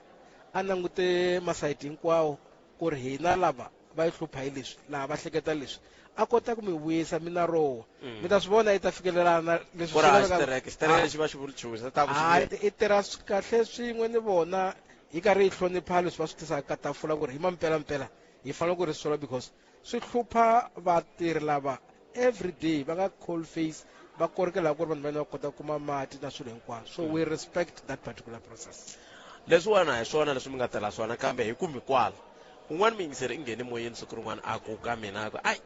S4: a langute masayiti hinkwawo ku ri hina lava va yi hlupha hi leswi, laha va hleketa leswi, a kota ku mi vuyisa mi na rowa. Mi ta swi vona yi ta fikelelana leswi
S1: Ku ri
S4: swi
S1: a
S4: lavekaka.
S1: xitereke, xitereke lexi va xi vula chuza, ta ku xi
S4: Hayi,
S1: vula.
S4: i tirha kahle swin'we ni vona, hi karhi hi hlonipha leswi va swi tisaka ka tafula ku ri hi mampelampela hi fanele ku ri sola, because swi hlupha vatirhi lava every day va nga cold face, va korokela ku ri vanhu va hina va kota ku kuma mati na swilo hinkwaswo. So we respect that particular process.
S1: Leswiwani a hi swona leswi mi nga tela swona, kambe hi kumbi kwala un'wana muyingiseri i nghene moyeni siku rin'wana a ku ka mina a ku ai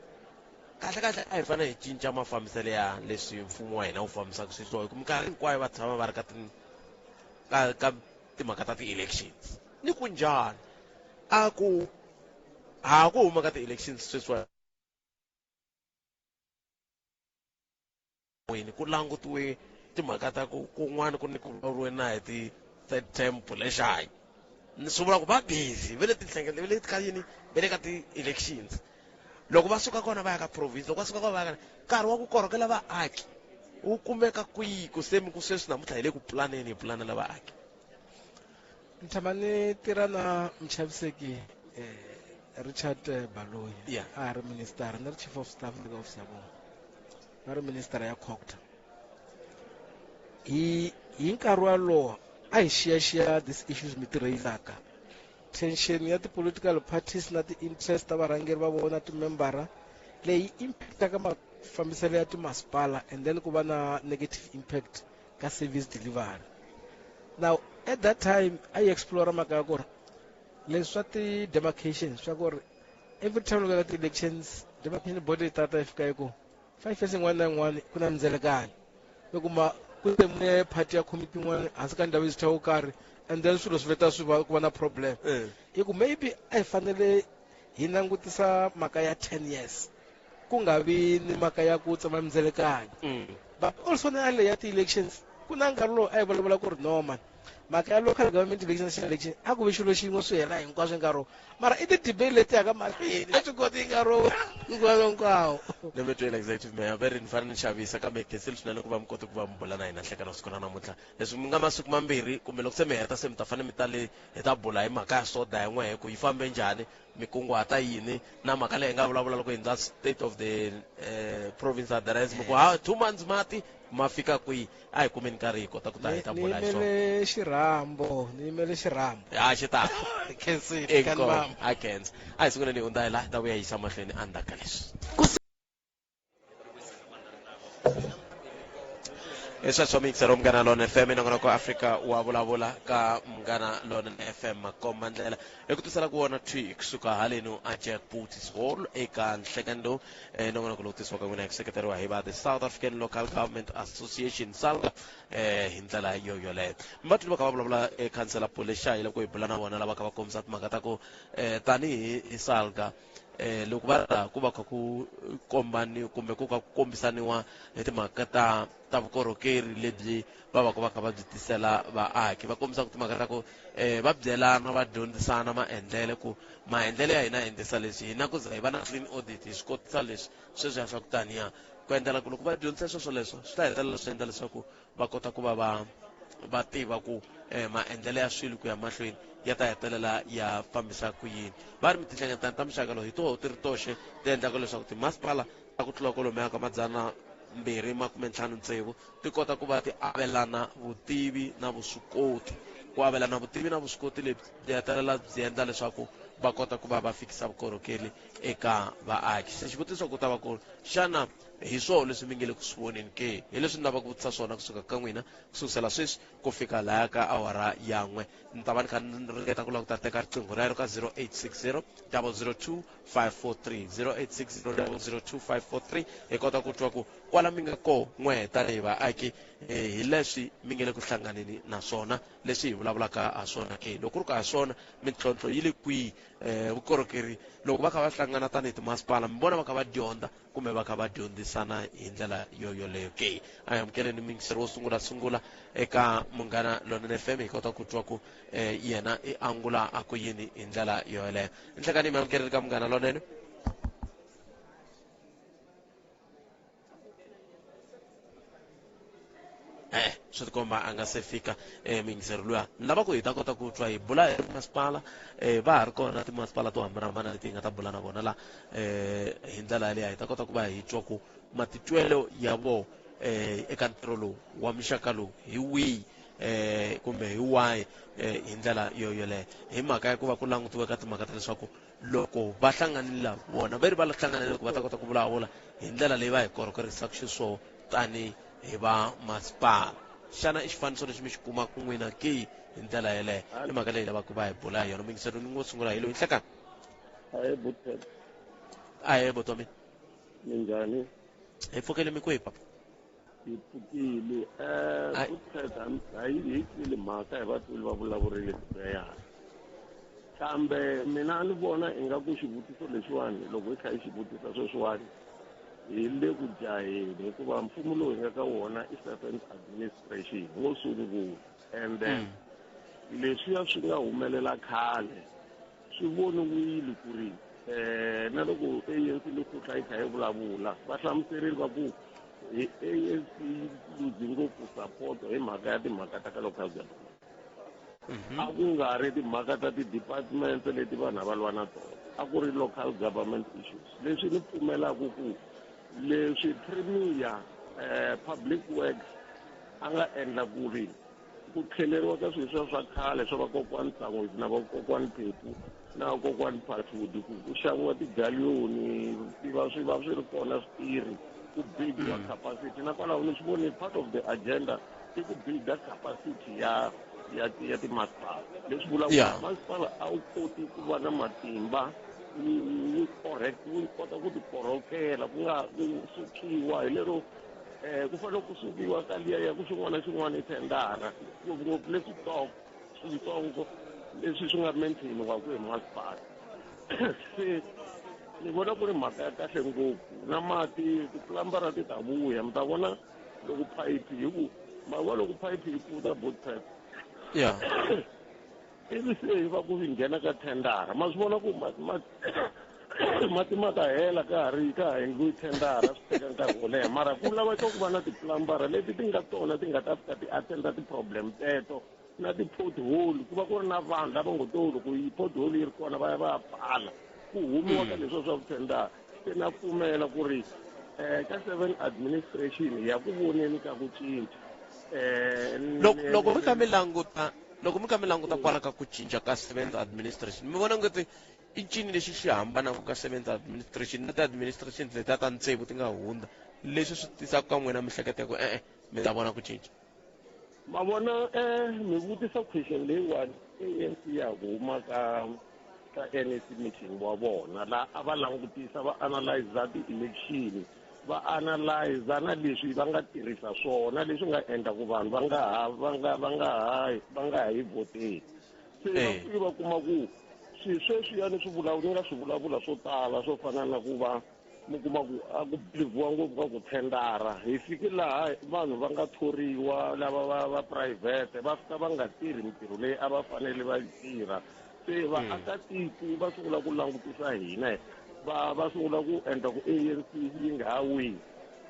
S1: kahle kahle a hi fanele hi cinca mafambiselo ya leswi mfumo wa hina wu fambisaka xiswona, hi ku minkarhi hinkwayo va tshama va ri ka ka timhaka ta ti-elections. Ni ku njhani? A ku ha ku huma ka ti-elections sweswiwa ku langutiwe timhaka ta ku kun'wana ku ni ku vulavuriwe na hi ti-third term Pulexayi. Ni swi vula ku va busy, va le tinhlengele, va le ka yini, va le ka ti-elections. Loko va suka kona va ya ka province, loko va suka kona va ya ka nkarhi wa ku korhokela vaaki wu kumeka kwihi ku se mi ku sweswi namuntlha hi le ku pulaneni hi pulanela vaaki?
S4: Ni tshama ni tirha na muchaviseki Richard Baloyi.
S1: Yeah.
S4: A ha ri minister, ni ri chief of staff le ka office ya vona. Va ri minister ya COGTA. Hi nkarhi walowo a hi xiyaxiya these issues mi ti raisaka. Tension ya ti-political parties na ti-interest ta varhangeri va vona timembara leyi impactaka mafambiselo ya timasipala, and then ku va na negative impact ka service delivery. Now at that time a yi explore mhaka ya ku ri leswi swa ti-demarcation swa ku ri every time loko ka ti-elections demarcation board yi tata yi fika yi ku 5 years yin'wana na yin'wana ku na mindzelekanyo, mi kuma ku temiwe party ya committee yin'wana hansi ka ndhawu yi wo karhi, and then swilo swi veta swi va ku va na problem. Hi ku maybe a hi fanele hi langutisa mhaka ya 10 years ku nga vi ni mhaka ya ku tsema mindzelekanyo. But also na yaleyo ya ti-elections ku na nkarhi lowu a hi vulavula ku ri no man, Mhaka ya local government election, national election, a ku vi xilo xin'we swi hela hinkwaswo nkarhi, mara i ti-debate leti yaka mahlweni a swi koti nkarhi hinkwawo hinkwawo.
S1: Ni mi twela, executive mayor. Ve ri ni fanele ni xavisa, kambe khensile swinene ku va mi kote ku va mi bula na hina nhlekani wa siku ra namuntlha. Leswi mi nga masiku mambirhi, kumbe loko se mi heta, se mi ta fanele mi ta le hi ta bula hi mhaka ya soda ya n'wehe, ku yi fambe njhani, mi kunguhata yini, na mhaka leyi hi nga vulavula loko hi endla state of the province address, mi ku ha 2 months mati ma fika kwihi. A hi kumeni nkarhi hi kota ku ta hi ta
S4: Ni
S1: bula hi swona.
S4: Yimele xirhambo, ni yimele xirhambo.
S1: Ha, xi ta.
S4: Khensile.
S1: Inkomu.
S4: Kanimama.
S1: A khensa. A hi sunguleni hi hundza hi laha hi ta vuya yisa mahlweni endzhaku ka leswi. Hi sweswo, miyingiselo Munghana Lona FM, nongonoko Afrika wa Vulavula ka Munghana Lona FM, makomba ndlela hi ku tisela ku wona thwi kusuka halenu a Jack Bootis Hall eka nhlekani lowu. Nongonoko lowu tisiwaka n'wina hi ku seketeriwa hi va the South African Local Government Association, SALGA. Hi ndlela yo yoleyo mi va twile va kha va vulavula khansela Polexayi loko hi bula na vona, lava kha va kombisa timhaka ta ku tanihi hi SALGA, loko va laha ku va kha ku kombani kumbe ku kha ku kombisaniwa hi timhaka ta vukorhokeri lebyi va va ka va kha va byi tisela vaaki, va kombisa ku timhaka ta ku va byelana, va dyondzisana maendlele, ku maendlele ya hina endlisa leswi, hina ku za hi va na clean audit hi swi kotisa leswi sweswiya swa ku taniya, ku endlela ku loko va dyondzisa sweswo leswo swi ta hetelela swi endla leswaku va kota ku va va tiva ku maendlelo ya swilo ku ya mahlweni ya ta hetelela ya fambisa ku yini. Va ri tinhlengeletano ta muxaka lowu hi toho ti ri toxe ti endlaka leswaku timasipala ta ku tlula kwalomuya ka 256 ti kota ku va ti avelana vutivi na vuswikoti. Ku avelana vutivi na vuswikoti lebyi byi hetelela byi endla leswaku va kota ku va va fikisa vukorhokeri eka vaaki. Se xivutiso ku ta va ku xana hi swona leswi mi nge le ku swi voneni ke? Hi leswi ni lavaka ku vutisa swona kusuka ka n'wina ku sukusela sweswi ku fika laya ka awara ya 1. Ni ta va ni kha ni ringeta ku lava ku ta teka riqingho rero ka 0860 002 543, 0860 002 543, hi kota ku twa ku kwala mi nga koho n'we tanihi vaaki, hi leswi mi nge le ku hlanganeni na swona leswi hi vulavulaka ha swona ke? Loko ku ri ku ha swona, mintlhontlho yi le kwihi? Vukorhokeri loko va kha va hlangana tanihi timasipala, mi vona va kha va dyondza kumbe va kha va dyondzisana hi ndlela yo yoleyo ke? A hi amukeleni muyingiseri wo sungula sungula eka Munghana Lonene FM, hi kota ku twa ku yena i angula a ku yini hi ndlela yo yoleyo. Nhlekani, mi amukeleni ka Munghana Lonene. Swi tikomba a nga se fika muyingiseri luya. Ni lava ku hi ta kota ku twa hi bula hi masipala, va ha ri kona timasipala to hambanahambana leti hi nga ta bula na vona la hi ndlela yaleyo hi ta kota ku va hi twa ku matitwelo ya vo eka ntirho lowu wa muxaka lowu hi wihi, kumbe hi wahi, hi ndlela yo yoleyo, hi mhaka ya ku va ku langutiwe ka timhaka ta leswaku loko va hlanganile la vona ve ri va hlanganile ku va ta kota ku vulavula hi ndlela leyi va hi korhokerisaka xiswona tani hi va masipala. Xana i xifaniso lexi mi xi kumaka n'wina ke hi ndlela yeleyo? I mhaka leyi lavaka va hi bula hi yona. Muyingiseri ni ngo sungula hi loyi. Nhlekani.
S5: Ahee, Butet.
S1: Ahee, botomi.
S5: Minjhani?
S1: Hi pfukele, mi kwihi, papa?
S5: Hi pfukile. Butet, hayi, hi twile mhaka hi va twile va vulavurile tibeyana, kambe mina a ni vona ingaku xivutiso lexiwani loko hi kha hi xi vutisa sweswiwani hi le ku jaheni, hikuva mfumo lowu hi nga ka wona i seventh administration wo sungula, ende leswiya swi nga humelela khale swi voniwile ku ri na loko ANC lekgotla yi kha yi vulavula, va hlamuserile va ku hi ANC yi luzi ngopfu support hi mhaka ya timhaka ta ka local government. A ku nga ri timhaka ta ti-department leti vanhu a va lwa na tona, a ku ri local government issues. Leswi ni pfumelaku ku leswi premier public works a nga endla ku ri ku tlheleriwa ka swilo swa swa khale swa vakokwani Sangwisi na vakokwani Phephu na vakokwani Phathudi, ku xaviwa tigaliyoni swi va swi va swi ri kona switirhi, ku buildiwa capacity. Na kwalaho ni swi vonile, part of the agenda i ku builda capacity ya timasipala, leswi vulaka masipala a wu koti ku va na matimba wu correct, wu kota ku tikorhokela, ku nga ku sukiwa hi lero ku fanele ku sukiwa ka liya ya ku xin'wana na xin'wana i thendara, ngopfungopfu leswitsongo switsongo leswi swi nga maintainiwaku hi masipala. Se ni vona ku ri mhaka ya kahle ngopfu. Na mati, tiplambara ti ta vuya, mi ta vona loko phayiphi hi ku ma vona loko phayiphi yi pfuta, botpet.
S1: Ya.
S5: Ivi se va ku nghena ka thendara, ma swi vona ku mati ma ta hela ka ha ri ka ha endliwi thendara, swi teka nkarhi wo leha. Mara ku laveka ku va na ti-plumbera leti ti nga tona ti nga ta fika ti attenda ti-problem teto na ti-pothole, ku va ku ri na vanhu lava ngo to loko yi pothole yi ri kona va ya va ya pfala ku humiwa ka leswiya swa thendara. Se na pfumela ku ri ka seven administration ya ku voneni ka ku cinca.
S1: Loko mi kha mi languta, loko mi kha mi languta kwala ka ku cinca ka seventh administration, mi vona ngati i ncini lexi xi hambanaka ka seventh administration na ti-administration letiya ta tsevu ti nga hundza, leswi swi tisaka ka n'wina miehleketo ya ku e-e mi ta vona ku cinca?
S5: Ma vona, mi vutisa question leyiwani, ANC ya ha ku huma ka NEC meeting wa vona laha a va langutisa, va analyza ti-election, va analyza na leswi va nga tirhisa swona leswi nga endla ku vanhu va nga ha yi vhoteli. Se va fike va kuma ku swi sweswiyani swi ni nga swi vulavula swo tala swo fana na ku va mi kuma ku a ku believiwa ngopfu ka ku thendara. Hi fike laha vanhu va nga thoriwa lava va private va fika va nga tirhi mintirho leyi a va fanele va yi tirha. Se vaakatiko va sungula ku langutisa hina, va sungula ku endla ku ANC yi nga ha wini.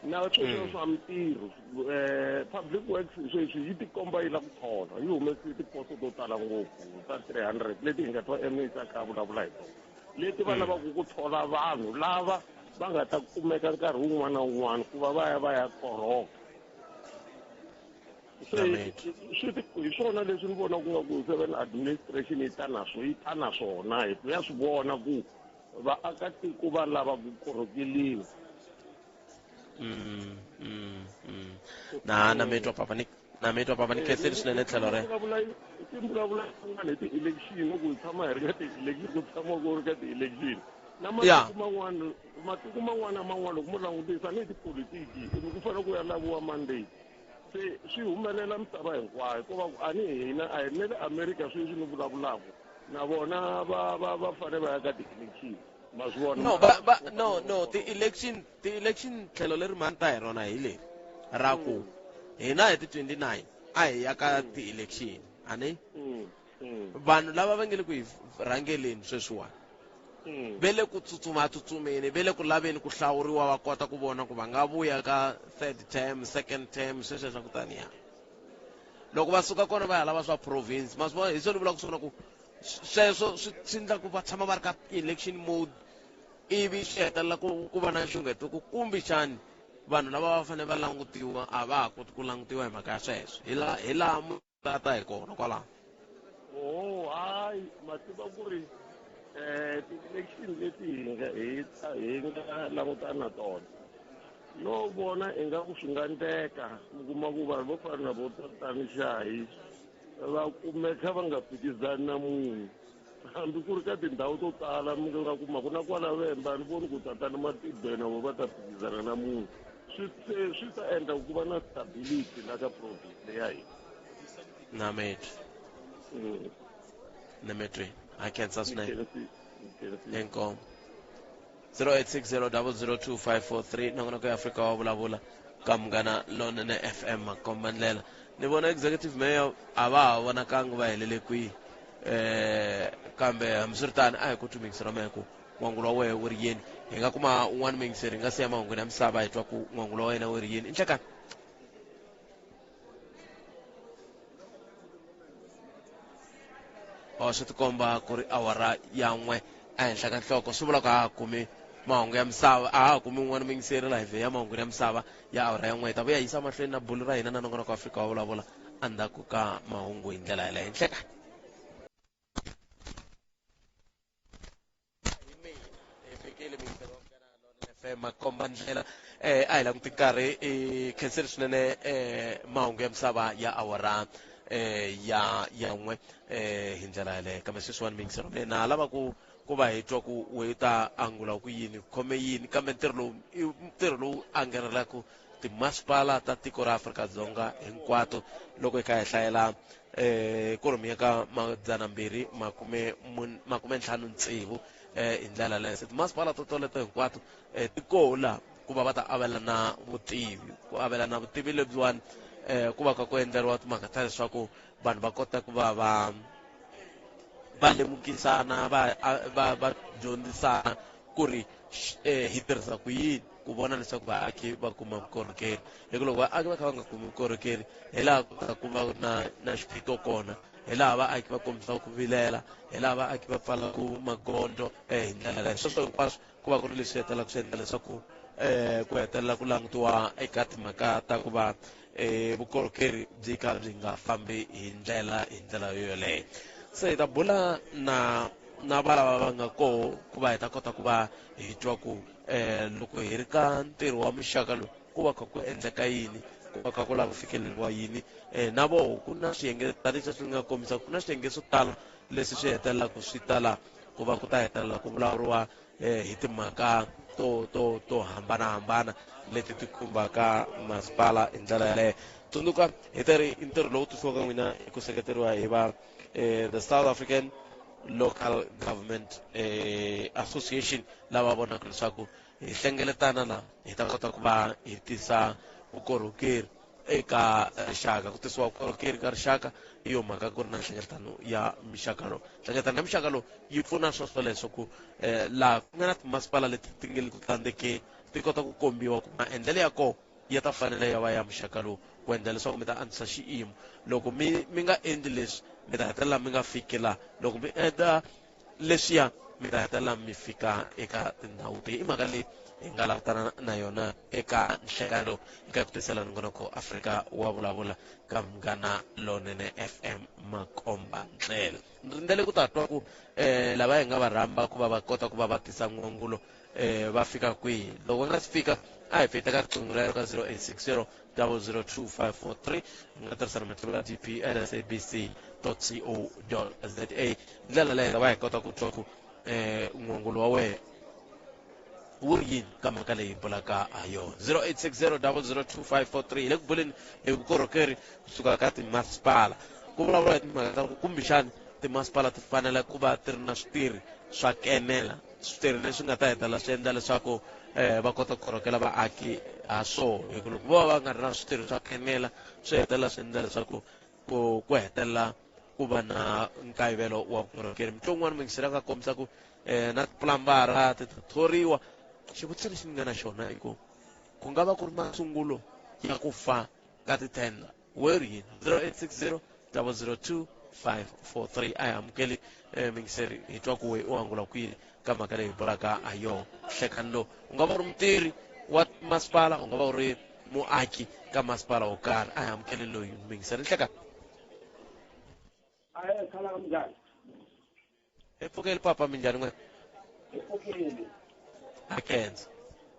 S5: Na sweswo swa mintirho, public works sweswi yi tikomba yi la ku thola, yi humese tiposo to tala ngopfu ta 300 leti hi nga twa MEC a kha a vulavula hi tona, leti va lavaka ku thola vanhu lava va nga ta kumeka nkarhi wun'wana na wun'wana ku va va ya va ya korhoka. Se hi swona leswi ni vona ku nga ku seven administration yi ta na swo, yi ta na swona, hi ku ya swi vona ku vaakatiko va lava ku korhokeliwa.
S1: Na mi twa papa ni, na mi twa papa ni khensile swinene tlhelo re.
S5: Ti vulavula kun'wana hi ti-election, ku hi tshama hi ri ka ti-election, ku tshama ku ri ka ti-election. Na matiko man'wana, matiko man'wana na man'wana loko mo langutisa ni tipolitiki, ku fanele ku ya laviwa mandate. Se swi humelela misava hinkwayo, ko va ku a ni hina, a hi na le America sweswi ni vulavulaka na vona va fanele va ya ka ti-election. Ma swi vona?
S1: No, va, va, no, no, ti-election, ti-election tlhelo leri mhani ta hi rona hi leri ra ku hina hi ti 29 a hi ya ka ti-election, a ni? Vanhu lava va nge le ku hi rhangeleni sweswiwani ve le ku tsutsuma-tsutsumeni, ve le ku laveni ku hlawuriwa, va kota ku vona ku va nga vuya ka third term, second term, sweswo swa ku taniya. Loko va suka kona va ya lava swa province, ma swi vona, hi swona ni vulaka swona ku sweswo swi endla ku va tshama va ri ka election mode, ivi swi hetelela ku va na nxungeto ku kumbexani vanhu lava va fanele va langutiwa a va ha koti ku langutiwa hi mhaka ya sweswo. Hi laha mu ta hi kona kwalaho.
S5: Oh, hayi, ma tiva ku ri ti-election leti hi nga langutana na tona, no vona ingaku swi nga endleka mi kuma ku vanhu vo fana na vo Tatana Shahi va kumeka va nga phikizani na munhu, hambi ku ri ka tindhawu to tala mi nga kuma ku na kwala Vhembe ni voni ku Tatana Matibe na vo va ta phikizana na munhu. Swi se swi ta endla ku va na stability la ka province leyi ya hina.
S1: Na metri. Na metri. A khensa swinene. Inkomu. 0860002543 nongonoko ya Afrika wa vulavula ka Munghana Lonene FM makomba ndlela. Ni vona executive mayor a va ha vonakangi va helele kwihi, kambe hambiswiritano a hi ku twi ra mehe ku n'wangulo wa wehe wu ri yini. Hi nga kuma un'wana muyingiseri hi nga siya mahungwini ya misava hi twa ku n'wangulo wa yena wu ri yini. I nhlekani. O swi tikomba ku ri awara ya n'we ehenhla ka nhloko, swi vula ku a ha kumi mahungu ya misava, a ha kumi un'wana muyingiseri live ya mahungu ya misava ya awara ya n'we. Hi ta vuya yisa mahlweni na bulu ra hina na nongonoko wa Afrika wa vulavula endzhaku ka mahungu hi ndlela ya le henhla. Hi fikile muyingiseri wa Munghana Lonene FM makomba ndlela. A hi languti nkarhi, i khensile swinene mahungu ya misava ya awara ya n'we hi ndlela yaleyo. Kambe sweswiwani muyingiseri wa mina na lava ku va hi twa ku we ta angula ku yini, khome yini, kambe ntirho lowu i ntirho lowu angarhelaka timasipala ta tiko ra Afrika-Dzonga hinkwato. Loko hi kha hi hlayela kwalomuya ka madzana mbirhi makume makume ntlhanu tsevu hi ndlela yaleyo. Se timasipala to toleto hinkwato ti koho laha ku va va ta avelana vutivi, ku avelana vutivi lebyiwani Ku va ka ku endleriwa timhaka ta leswaku vanhu va kota ku va va va lemukisana, va dyondzisana ku ri hi tirhisa ku yini ku vona leswaku vaaki va kuma vukorhokeri. Hi ku loko vaaki va kha va nga kumi vukorhokeri, hi laha ku ta kuma na xiphiqo kona, hi laha vaaki va kombisaka ku vilela, hi laha vaaki va pfalaka magondzo hi ndlela leyo. Sweswo hinkwaswo ku va ku ri leswi hetelelaka swi endla leswaku ku hetelela ku langutiwa eka timhaka ta ku va vukorhokeri byi kha byi nga fambi hi ndlela yoyoleyo. Se hi ta bula na valava va nga koho ku va hi ta kota ku va hi twa ku loko hi ri ka ntirho wa muxaka lowu ku va kha ku endleka yini, ku va kha ku lava ku fikeleriwa yini. Na voho ku na swiyenge tanihi leswi nga kombisa ku na swiyenge swo tala leswi swi hetelelaka swi tala ku va ku ta hetelela ku vulavuriwa hi timhaka to hambanahambana leti ti khumbaka masipala hi ndlela yaleyo. Tsundzuka hi teri i ntirho lowu tisiwaka n'wina hi ku seketeriwa hi va the South African Local Government Association, lava vonaka leswaku hi hlengeletana la hi ta kota ku va hi tisa vukorhokeri eka rixaka. Ku tisiwa vukorhokeri ka rixaka hi yo mhaka ku ri na nhlengeletano ya mixaka lowu. Nhlengeletano ya mixaka lowu yi pfuna sweswo leswaku laha ku nga na timasipala leti ti nge le ku tsandzekeni ti kota ku kombiwa ku maendlelo ya kona ya ta fanele ya va ya muxaka lowu, ku endla leswaku mi ta antswisa xiyimo. Loko mi nga endli leswi, mi ta hetelela mi nga fiki laha. Loko mi endla leswiya, mi ta hetelela mi fika eka tindhawu tihi. I mhaka leyi hi nga langutana na yona eka nhlekani lowu eka ku tisela nongonoko Afrika wa Vulavula ka Munghana Lonene FM Makomba Ndlela. Ni rindzele ku ta twa ku lava hi nga va rhamba ku va va kota ku va va tisa n'wangulo va fika kwihi. Loko va nga si fika, a hi fita ka riqingho rero ka 0860 002 543. Hi nga tirhisa na matlhelo ya DP at S A B C dot C O dot Z A. Ndlela leyi va hi kota ku twa ku n'wangulo wa wena wu ri yini ka mhaka leyi bulaka ha yona. 0860 002 543. Hi le ku buleni hi vukorhokeri kusuka ka timasipala. Ku vulavuriwa hi timhaka ta ku kumbexani timasipala ti fanele ku va ti ri na switirhi swa kenela, switirhi leswi nga ta hetelela swi endla leswaku va kota ku korhokela vaaki ha swona. Hi ku loko vo va va nga ri na switirhi swa kenela, swi hetelela swi endla leswaku ku hetelela ku va na nkayivelo wa vukorhokeri. Mutlo wun'wana muyingiseri a nga kombisa ku na tiplambara ti ta thoriwa. Xivutiso lexi ni nga na xona i ku ku nga va ku ri masungulo ya ku fa ka tithenda. Where yini? 0860 002 543. A hi amukeli muyingiseri, hi twa ku we u angula kwini ka mhaka leyi hi bulaka ha yona. Nhlekani lowu u nga va u ri mutirhi wa masipala, u nga va u ri muaki ka masipala wo karhi. A hi amukeli loyi muyingiseri. Nhlekani.
S6: Ahee, khala minjhani?
S1: Hi pfukeli papa, minjhani n'wina?
S6: Hi pfukile.
S1: A khensa.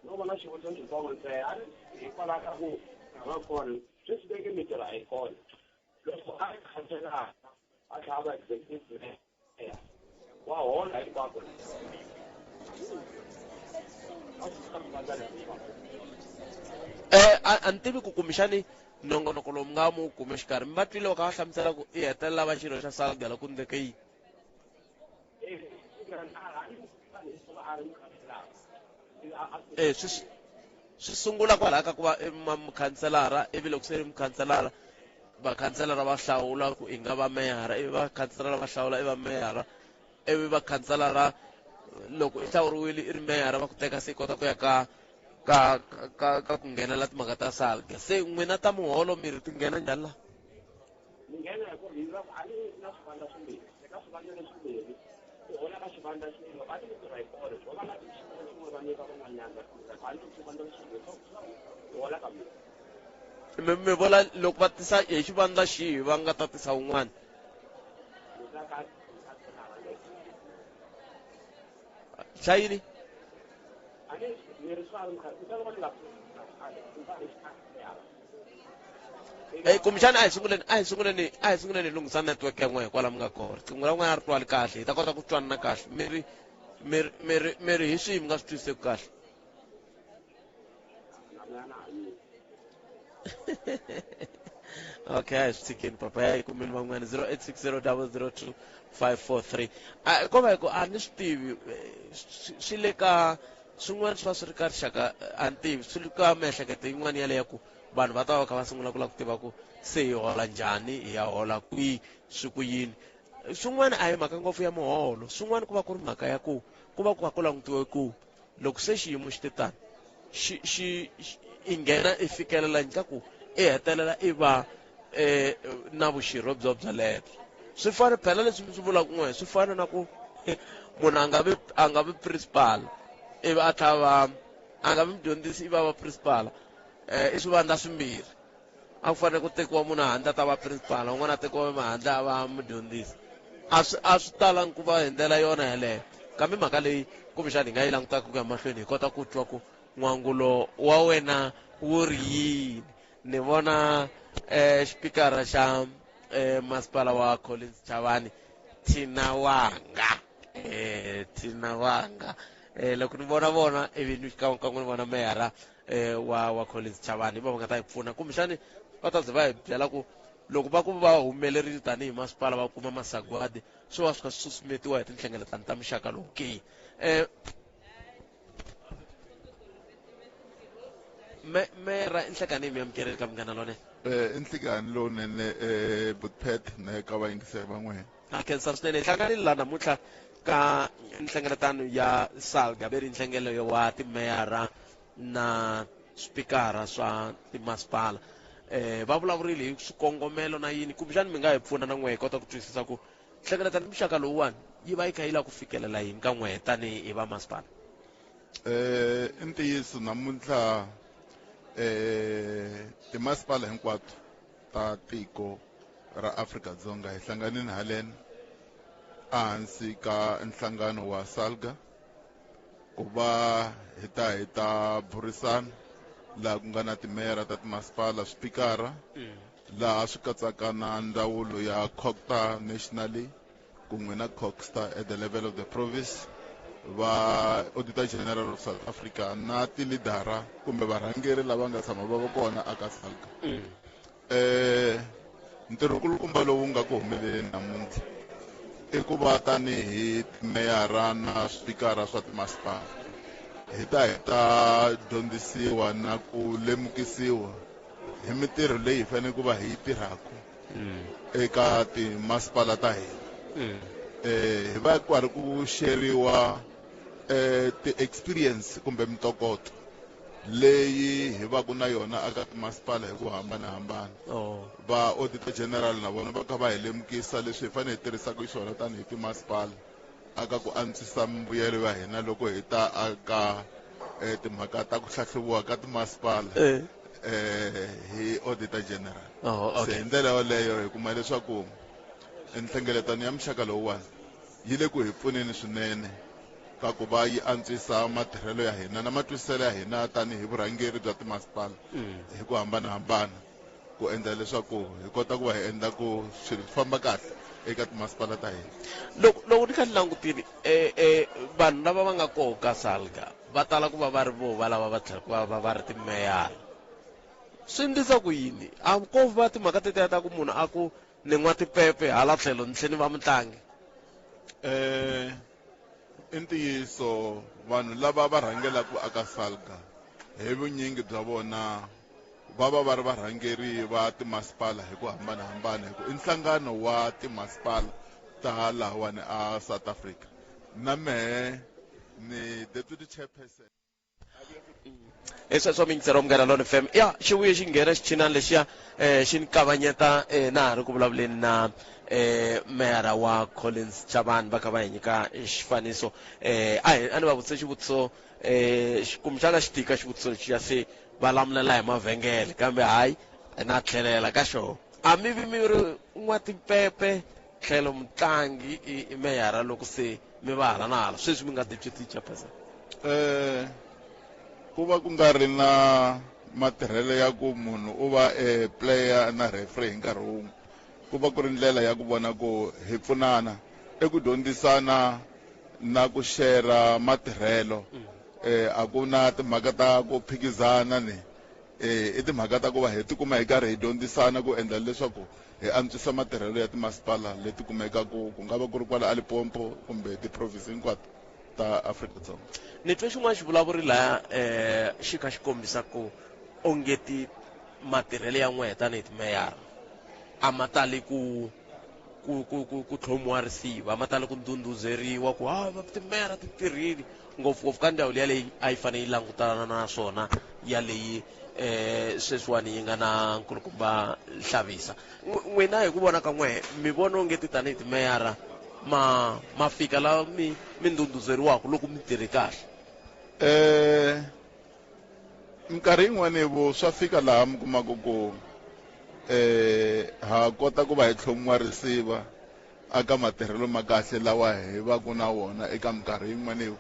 S6: No vona xivutiso xitsongo ntsena, a ri hikwalaho ka ku a va kona sweswi veke mintirho a yi kona. Loko a ri khanselara a tlhela a va executive mayor, wa hola hinkwako.
S1: A ni tivi ku kumbexani nongonoko lowu mi nga mu kume xikarhi, mi va twile va kha va hlamusela ku i hetelela va xirho xa SALGA loko ku endleke yini? Swi sungula kwalaho ka ku va mukhanselara, ivi loko se ri mukhanselara, vakhanselara va hlawula ku i nga va meyara, ivi vakhanselara va hlawula i va meyara, ivi vakhanselara loko i hlawuriwile i ri meyara va ku teka se i kota ku ya ka ku nghenela timhaka ta SALGA. Se n'wina ta muholo mi ri ti nghena njhani laha?
S6: Mi nghena hi ku ri a ni na swivandla swimbirhi. Eka swivandla leswimbirhi, u hola ka xivandla xin'we, va ni ku tirha hi kona. Va va na xivandla xin'we va nyika van'wanyana va tirha. Va ni xivandla swimbirhi, u hola kambirhi.
S1: Mi vula loko va tisa hi xivandla xihi va nga ta tisa wun'wana? Xa yini? Kumbexana a hi sunguleni hi lunghisa network ya n'wehe kwala mi nga kona. Riqingho ra n'wina a ri twali kahle, hi ta kota ku twanana kahle. Mi ri hi swihi mi nga swi twisiseki kahle? Okay, a hi swi tshikeni papa, ya hi kumeni van'wana. 0860 002 543. Ko va hi ku a ni swi tivi, swi le ka swin'wana swi va swi ri ka rixaka, a ni tivi, swi le ka miehleketo yin'wana yaleyo ya ku Vanhu va ta va kha va sungula ku lava ku tiva ku se hi hola njhani, hi ya hola kwihi, swi ku yini. Swin'wana a hi mhaka ngopfu ya muholo, swin'wana ku va ku ri mhaka ya ku ku va ku kha ku langutiwe ku loko se xiyimo xi te tani xi xi i nghena i fikelela ka ku i hetelela i va na vuxirho byo byelebyo. Swi fana phela leswi mi swi vulaka n'we, swi fana na ku munhu a nga vi principal ivi a tlhela va a nga vi mudyondzisi ivi a va principal. I swivandla swimbirhi, a ku fanele ku tekiwa munhu handle a ta va principal, un'wana a tekiwa handle a va mudyondzisi. A swi talangi ku va hi ndlela yona yeleyo, kambe mhaka leyi kumbexana hi nga yi langutaka ku ya mahlweni hi kota ku twa ku n'wangulo wa wena wu ri yini. Ni vona xipikara xa masipala wa Collins Chavani, Thina Wanga. Thina Wanga. Loko ni vona vona ivi ni kan'we ni vona meyara wa Collins Chavani, va nga ta hi pfuna kumbexani va ta ze va hi byela ku loko va ku va humelerile tanihi masipala va kuma masagwadi, swi va swi kha swi susumetiwa hi tinhlengeletano ta muxaka lowu ke. Meyara, i nhlekani mi amukeleni ka Munghana Lonene.
S7: I nhlikani lowunene, Butpet na eka vayingiseri va n'wina.
S1: Ha khensa swinene. Hi hlanganile laha namuntlha ka nhlengeletano ya SALGA, ve ri nhlengelo wa timeyara na swipikara swa timasipala. Va vulavurile hi swikongomelo na yini, kumbexani mi nga hi pfuna na n'we hi kota ku twisisa ku nhlengeletano muxaka lowuwani yi va yi kha yi lava ku fikelela yini ka n'we tanihi hi va masipala.
S7: I ntiyiso namuntlha timasipala hinkwato ta tiko ra Afrika-Dzonga hi hlanganile haleni ehansi ka nhlangano wa SALGA ku va hi ta burisana laha ku nga na timeyara ta timasipala, swipikara, laha swi katsaka na ndzawulo ya COGTA nationally kun'we na COGTA at the level of the province, va Auditor General of South Africa na tilidara kumbe varhangeri lava nga tshama va va kona aka SALGA. Ntirho kulukumba lowu nga ku humeleleni namuntlha i ku va tanihi timeyara na swipikara swa timasipala hi ta dyondzisiwa na ku lemukisiwa hi mintirho leyi hi faneleke ku va hi yi tirhaka eka timasipala ta hina. Hi va karhi ku xeriwa ti-experience kumbe mintokoto leyi hi va ku na yona eka timasipala hi ku hambanahambana. Va Auditor General na vona va kha va hi lemukisa leswi hi fanele hi tirhisaka xiswona tanihi timasipala aka ku antswisa mimbuyelo ya hina loko hi ta aka timhaka ta ku hlahluviwa ka timasipala hi Auditor General. Se hi ndlela yoleyo hi kuma leswaku nhlengeletano ya muxaka lowuwani yi le ku hi pfuneni swinene ka ku va yi antswisa matirhelo ya hina na matwisiselo ya hina tanihi vurhangeri bya timasipala hi ku hambanahambana, ku endla leswaku hi kota ku va hi endla ku swilo swi famba kahle eka timasipala ta hina.
S1: Loko ni kha ni langutile, vanhu lava va nga koho ka SALGA va tala ku va va ri vo va lava va tlhela va va ri timeyara. Swi endlisa ku yini? A ko va timhaka tetiya ta ku munhu a ku ni n'wa tipepe hala tlhelo ni tlhela ni va mutlangi.
S7: I ntiyiso vanhu lava va rhangelaka aka SALGA hi vunyingi bya vona va va va ri varhangeri va timasipala hi ku hambanahambana, hi ku i nhlangano wa timasipala ta lahawani a South Africa. Na mehe ni deputy chairperson.
S1: I sweswo mingisero Munghana Lonene FM. Ya xi vuye xi nghena xichinani lexiya, xi ni kavanyeta, na ha ri ku vulavuleni na meyara wa Collins Chavani, va kha va hi nyika xifaniso. A ni va vutise xivutiso, kumbexana xi tika xivutiso lexiya se va lamulela hi mavhengele, kambe hayi na tlhelela ka xona. A mi vi mi ri n'watipepe tlhelo mutlangi i meyara loko se mi va hala na hala sweswi mi nga deputy chairperson?
S7: Ku va ku nga ri na matirhelo ya ku munhu u va e player na referee hi nkarhi wun'we, ku va ku ri ndlela ya ku vona ku hi pfunana eku dyondzisana na ku share matirhelo. A ku na timhaka ta ku phikizana ni i timhaka ta ku va hi tikuma hi karhi hi dyondzisana ku endla leswaku hi antswisa matirhelo ya timasipala leti kumekaka, ku nga va ku ri kwala a Limpopo kumbe ti-province hinkwato ta Afrika-Dzonga.
S1: Ni twe xin'wana xivulavuri laha xi kha xi kombisa ku ongeti Matirhelo ya n'wehe tanihi timeyara a ma tali ku ku ku ku ku tlhomiwa risiva, a ma tali ku ndhundhuzeriwa ku ha timeyara ti tirhile ngopfungopfu ka ndhawu liya leyi a yi fanele yi langutana na swona yaleyi sweswiwani yi nga na nkulukumba Hlavisa. N'wina hi ku vona ka n'wehe mi vona onge ti tanihi timeyara ma ma fika la mi mi ndhundhuzeriwaka loko mi tirhe kahle?
S7: Minkarhi yin'wani vo swa fika laha mi kumaka ku ha kota ku va hi tlhomiwa risiva aka matirhelo ma kahle lawa hi va ku na wona eka minkarhi yin'wani,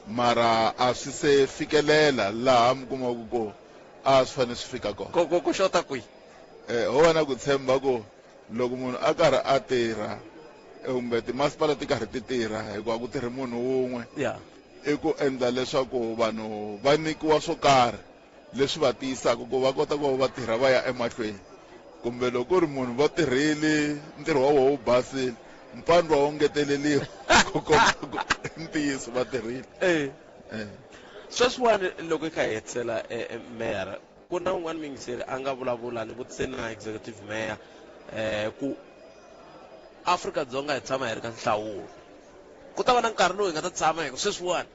S7: mara a swi se fikelela laha mi kumaka ku a swi fanele swi fika kona.
S1: Ku xota kwihi?
S7: Ho va na ku tshemba ku loko munhu a karhi a tirha kumbe timasipala ti karhi ti tirha, hikuva ku tirhi munhu wun'we, i ku endla leswaku vanhu va nyikiwa swo karhi leswi va tiyisaka ku va kota ku va va tirha va ya emahlweni. Kumbe loko ku ri munhu va tirhile ntirho wa vona wu basile, mpandwa wu ngeteleliwa ku komba ku ntiyiso va tirhile.
S1: Sweswiwani loko hi kha hi hetisela, meyara, ku na un'wana muyingiseri a nga vulavula ni vutiseni na executive mayor ku Afrika-Dzonga hi tshama hi ri ka nhlawulo, ku ta va na nkarhi lowu hi nga ta tshama hi ku sweswiwani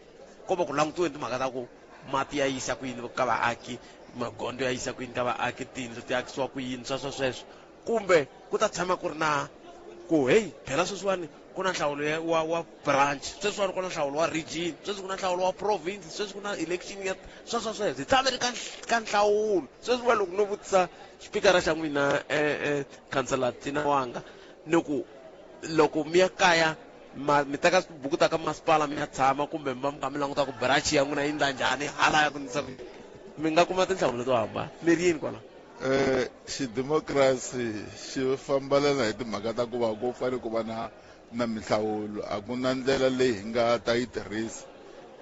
S1: ko va ku langutiwe timhaka ta ku mati ya yisa ku yini ka vaaki, magondzo ya yisa ku yini ka vaaki, tiyindlu ti akisiwa ku yini, sweswo sweswo, kumbe ku ta tshama ku ri na ku hey phela sweswiwani ku na nhlawulo wa branch, sweswiwani ku na nhlawulo wa region, sweswi ku na nhlawulo wa province, sweswi ku na election ya sweswo sweswo, hi tshame ri ka nhlawulo. Sweswiwani loko no vutisa xipikara xa n'wina councillor Tina Wanga ni ku loko mi ya kaya ma mi teka tibuku ta ka masipala mi ya tshama kumbe mi va mi kha mi languta ku branch ya n'wina yi ndla njhani hala ya ku nisa ku mi nga kuma tinhlamulo to hambana, mi ri yini kwala?
S7: Xidemokirasi xi fambelana hi timhaka ta ku va ku fanele ku va na minhlawulo. A ku na ndlela leyi hi nga ta yi tirhisa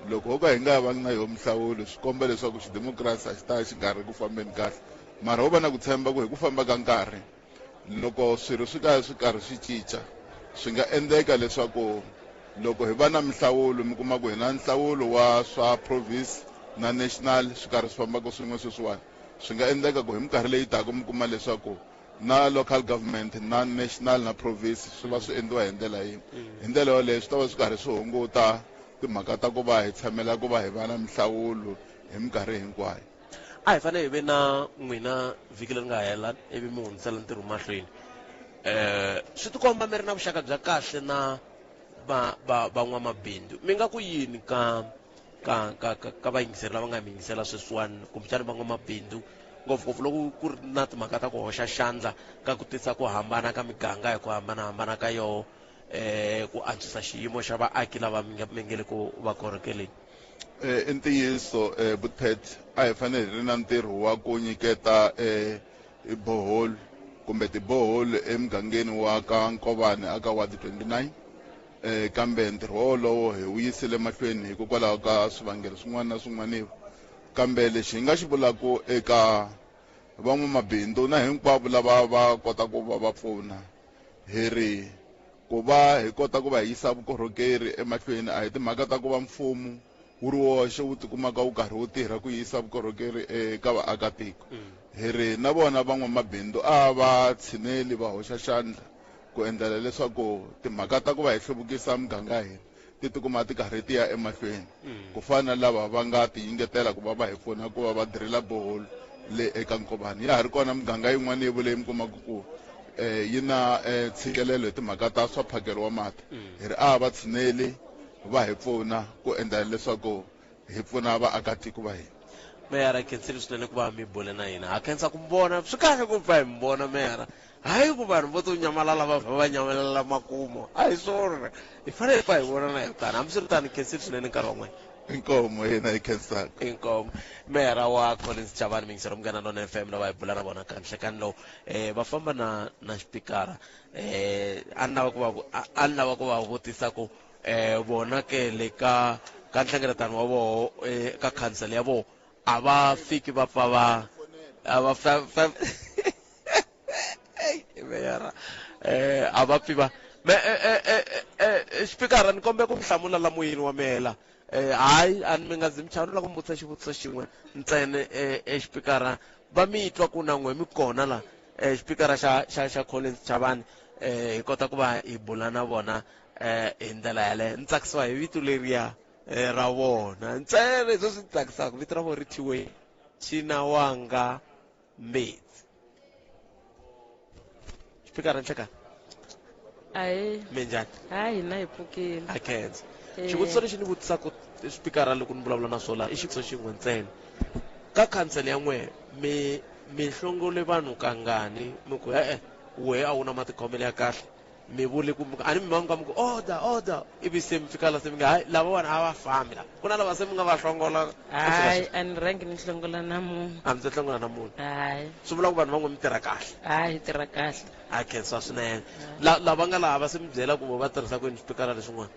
S7: loko ho ka hi nga vangi na yona minhlawulo, swi komba leswaku xidemokirasi a xi ta xi nga ri ku fambeni kahle. Mara ho va na ku tshemba ku hi ku famba ka nkarhi loko swilo swi karhi swi karhi swi cinca, swi nga endleka leswaku loko hi va na minhlawulo mi kuma ku hi na nhlawulo wa swa province na national swi karhi swi fambaka swin'we sweswiwani, swi nga endleka ku hi minkarhi leyi taka mi kuma leswaku na local government na national na province swi va swi endliwa hi ndlela yin'we. Hi ndlela yoleyo swi ta va swi karhi swi hunguta timhaka ta ku va hi tshamela ku va hi va na minhlawulo hi minkarhi hinkwayo.
S1: A hi fanele hi ve na n'wina vhiki leri nga hela ivi mi hundzisela ntirho mahlweni. Swi tikomba mi ri na vuxaka bya kahle na van'wamabindzu. Mi nga ku yini ka ka ka ka ka vayingiseri lava nga mi yingisela sweswiwani, kumbexana van'wamabindzu, ngopfungopfu loko ku ri na timhaka ta ku hoxa xandla ka ku tisa ku hambana ka miganga hi ku hambanahambana ka yoho, ku antswisa xiyimo xa vaaki lava mi nga le ku va korhokeleni?
S7: I ntiyiso, Butpet, a hi fanele hi ri na ntirho wa ku nyiketa borehole kumbe tiborehole emugangeni wa ka Nkovani aka ward 29, kambe ntirho wolowo hi wu yisile mahlweni hikokwalaho ka swivangelo swin'wana na swin'wana. Kambe lexi hi nga xi vulaka eka van'wamabindzu na hinkwavo lava va kota ku va va pfuna, hi ri ku va hi kota ku va hi yisa vukorhokeri emahlweni a hi timhaka ta ku va mfumo wu ri woxe wu tikumaka wu karhi wu tirha ku yisa vukorhokeri eka vaakatiko. Hi ri na vona van'wamabindzu a va tshineli va hoxa xandla ku endlela leswaku timhaka ta ku va hi hluvukisa muganga ya hina ti tikuma ti karhi ti ya emahlweni, ku fana na lava va nga tiyingetela ku va va hi pfuna ku va va dirila borehole le eka Nkovani. Ya ha ri kona muganga yin'wana yi leyi mi kumaka ku yi na ntshikelelo hi timhaka ta swa mphakelo wa mati. Hi ri a va tshineli va hi pfuna ku endla leswaku hi pfuna vaakatiko va hina.
S1: Meyara, khensile swinene ku va mi bule na hina. Ha khensa ku mi vona, swi kahle ku pfa hi mi vona meyara, hayi ku vanhu vo to nyamalala va va nyamalala makumu, a hi swona, hi fanele hi pfa hi vona na hi tani. Hambiswiritano, khensile swinene nkarhi wa n'wina.
S7: Inkomo yena hi khensaka.
S1: Inkomo. Meyara wa Collins Chavani, muyingiseri Munghana Lonene FM, lava hi bula na vona ka nhlekani lowu, va famba na xipikara. A ni lava ku va a ni lava ku va vutisa ku vona ke le ka nhlengeletano wa voho, ka council ya voho, a va fiki va pfa va a va fa fa meyara, a va pfi va me xipikara ni kombe ku mi hlamula la moyeni wa mela. Hayi, a mi nga zi mi chava ni lava ku mi vutisa xivutiso xin'we ntsena. Exipikara va mi twa ku na n'we mi kona la, xipikara xa Collins Chavani, hi kota ku va hi bula na vona hi ndlela yaleyo. Ni tsakisiwa hi vito leriya ra vona ntsena, hi swo swi tsakisaka. Vito ra vona ri thyiwe Chinawanga Mbedzi. Xipikara, nhlekani.
S2: Ahe.
S1: Minjhani?
S2: Hayi, hina hi pfukile.
S1: A khensa. Xivutiso lexi ni vutisaka xipikara loko ni vulavula na swona i xivutiso xin'we ntsena. Ka khansele ya n'wehe mi hlongole vanhu kangani, mi ku e-e, wehe a wu na matikhomelo ya kahle, mi vule ku a ni mi va mi ku order, order, ivi se mi fika la se mi nga hayi, lavawani a va fambi la, ku na lava se mi nga va hlongola?
S2: Hayi, a ni rhangi ni hlongola na munhu.
S1: A mi se hlongola na munhu?
S2: Hayi.
S1: Swi vula ku vanhu van'we mi tirha kahle?
S2: Hayi, hi tirha kahle.
S1: A khensa swinene. Lava nga laha va se mi byela ku va tirhisa ku yini swipikara leswin'wana?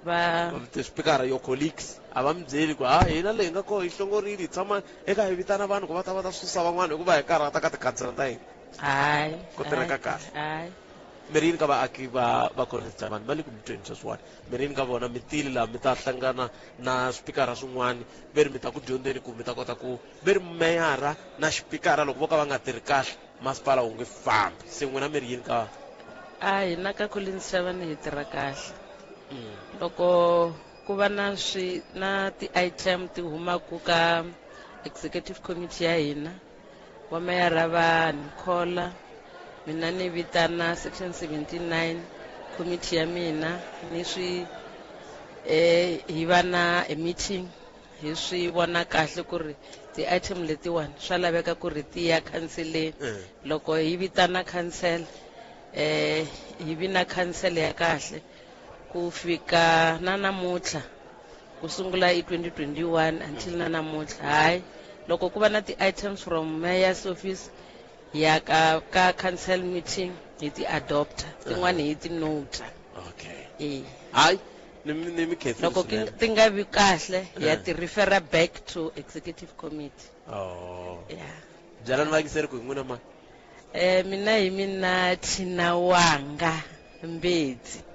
S2: Va
S1: Swipikara, your colleagues, a va mi byeli ku ha hina leyi nga koho hi hlongorile, hi tshama eka hi vitana vanhu ku va ta va ta susa van'wana hikuva hi karhata ka tikhansela ta hina?
S2: Hayi.
S1: Ku tirheka kahle.
S2: Hayi.
S1: Mi ri yini ka vaaki va Collins Chavani va le ku mi tweni sweswiwani? Mi ri yini ka vona? Mi tile laha mi ta hlangana na swipikara swin'wana, ve ri mi ta ku dyondzeni ku mi ta kota ku ve ri meyara na xipikara loko vo ka va nga tirhi kahle, masipala wu nge fambi. Se n'wina mi ri yini ka?
S2: A hina ka Collins Chavani hi tirha kahle. Loko ku va na swi na ti-item ti humaku ka executive committee ya hina, wa meyara va ni khola mina, ni vitana section 79 committee ya mina, ni swi hi va na a meeting, hi swi vona kahle ku ri ti-item letiwani swa laveka ku ri ti ya khanseleni. Loko hi vitana council, hi vi na council ya kahle ku fika na namuntlha, ku sungula hi 2021 until na namuntlha. Hayi, loko ku va na ti-items from mayor's office ya ka council meeting, hi ti adopta, tin'wani hi ti nota.
S1: Okay.
S2: E.
S1: Hayi, ni mi khensile
S2: Loko
S1: swinene.
S2: Ti nga vi kahle, ya ti refera back to executive committee.
S1: Oh.
S2: Yeah.
S1: Byelani vayingiseri ku hi n'wina mani.
S2: Mina hi mina Thinawanga Mbedzi.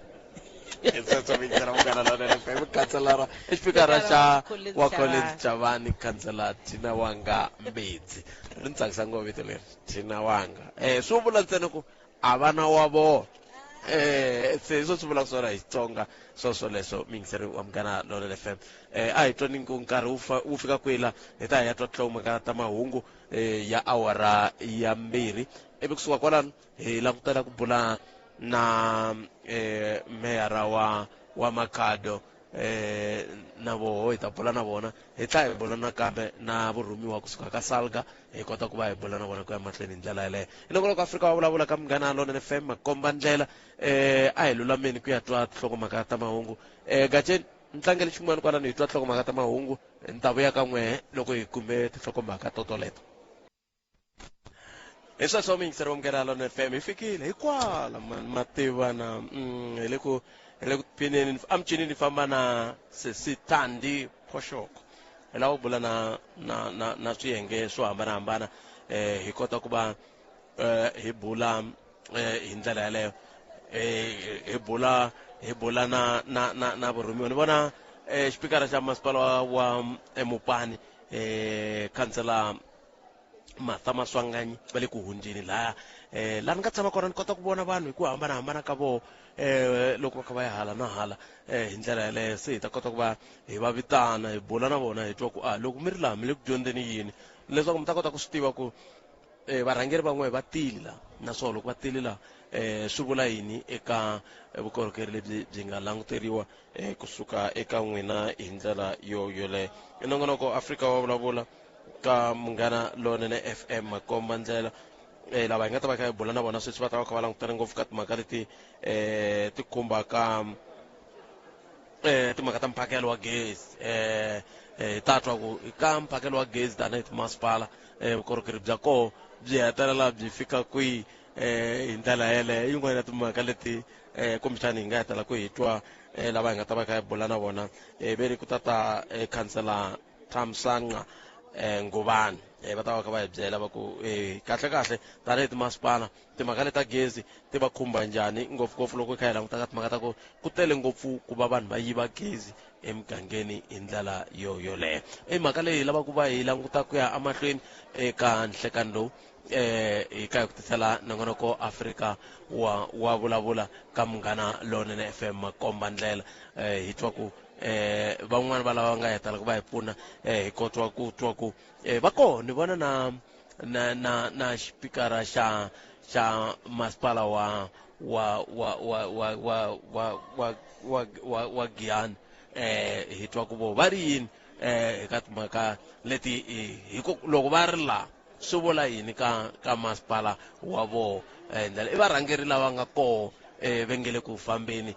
S1: Sweswo mi Munghana Lonene FM, khanselara, i xipikara xa
S2: Collins
S1: wa Collins
S2: Chavani.
S1: Chavani, khansela Thinawanga Mbedzi. Ri ni tsakisa ngopfu vito leri, Thinawanga. Swi vula ntsena ku a va na wa vona. Se hi swo swi vulaka swona hi Xitsonga swoswo leswo. Muyingiseri wa Munghana Lonene FM, a hi twanini ku nkarhi wu fika kwihi la hi ta hi ya twa tinhlokomhaka ta mahungu ya awara ya 2, ivi kusuka kwalano hi langutela ku bula na meyara wa Makhado. Na voho hi ta bula na vona, hi tlhela hi bula nakambe na vurhumiwa kusuka ka Salga, hi kota ku va hi bula na vona ku ya mahlweni hi ndlela yaleyo. Hi nongonoko Afrika wa Vulavula ka Munghana Lonene FM, makomba ndlela. A hi lulameni ku ya twa tinhlokomhaka ta mahungu. Gaceni ni tlangele xin'wana kwalano, hi twa tinhlokomhaka ta mahungu, ni ta vuya ka n'wehe loko hi kume tinhlokomhaka totoleto. Hi sweswo, muyingiseri wa Munghana Lonene FM, hi fikile hikwala mani mativana. Hi le ku phineni emicinini, ni famba na sesi Tandi Phoshoko, hi lava ku bula na swiyenge swo hambanahambana, hi kota ku va hi bula hi ndlela yaleyo. Hi bula na vurhumiwa. Ni vona xipikara xa masipala wa Mupani, khansela Martha Maswanganyi, va le ku hundzeni laya. Laha ni nga tshama kona ni kota ku vona vanhu hi ku hambanahambana ka voho loko va kha va ya hala na hala hi ndlela yaleyo. Se hi ta kota ku va hi va vitana, hi bula na vona, hi twa ku a loko mi ri laha mi le ku dyondzeni yini, leswaku mi ta kota ku swi tiva ku varhangeri van'we va tile la, naswona loko va tile la, swi vula yini eka vukorhokeri lebyi byi nga languteriwa kusuka eka n'wina hi ndlela yo yoleyo. I nongonoko Afrika wa Vulavula ka Munghana Lonene FM, makomba ndlela. Lava hi nga ta va kha hi bula na vona sweswi va ta va kha va langutane ngopfu ka timhaka leti ti khumbaka timhaka ta mphakelo wa gezi. Hi ta twa ku ka mphakelo wa gezi tanihi timasipala, vukorhokeri bya koho byi hetelela byi fika kwihi hi ndlela yeleyo. Yin'wana ya timhaka leti kumbexani hi nga hetela ku hi twa lava hi nga ta va kha hi bula na vona, ve ri ku ta ta khansela Thamsanqa Ngubane. Va ta va kha va hi byela va ku kahle kahle tanihi timasipala timhaka leti ta gezi ti va khumba njhani, ngopfungopfu loko hi kha hi languta ka timhaka ta ku ku tele ngopfu ku va vanhu va yiva gezi emugangeni hi ndlela yo yoleyo. I mhaka leyi hi lavaka ku va hi languta ku ya emahlweni eka nhlekani lowu hi ka hi ku tisela nongonoko Afrika wa vulavula ka Munghana Lonene FM makomba ndlela. Hi twa ku van'wani va lava nga hetela ku va hi pfuna hi kotwa ku twa ku va kona. Ni vona na na na na xipikara xa xa masipala wa wa wa wa wa wa wa wa wa wa wa Giyani. Hi twa ku vo va ri yini eka timhaka leti hi ku loko va ri la swi vula yini ka ka masipala wa voho ndlela i varhangeri lava nga koho va nge le ku fambeni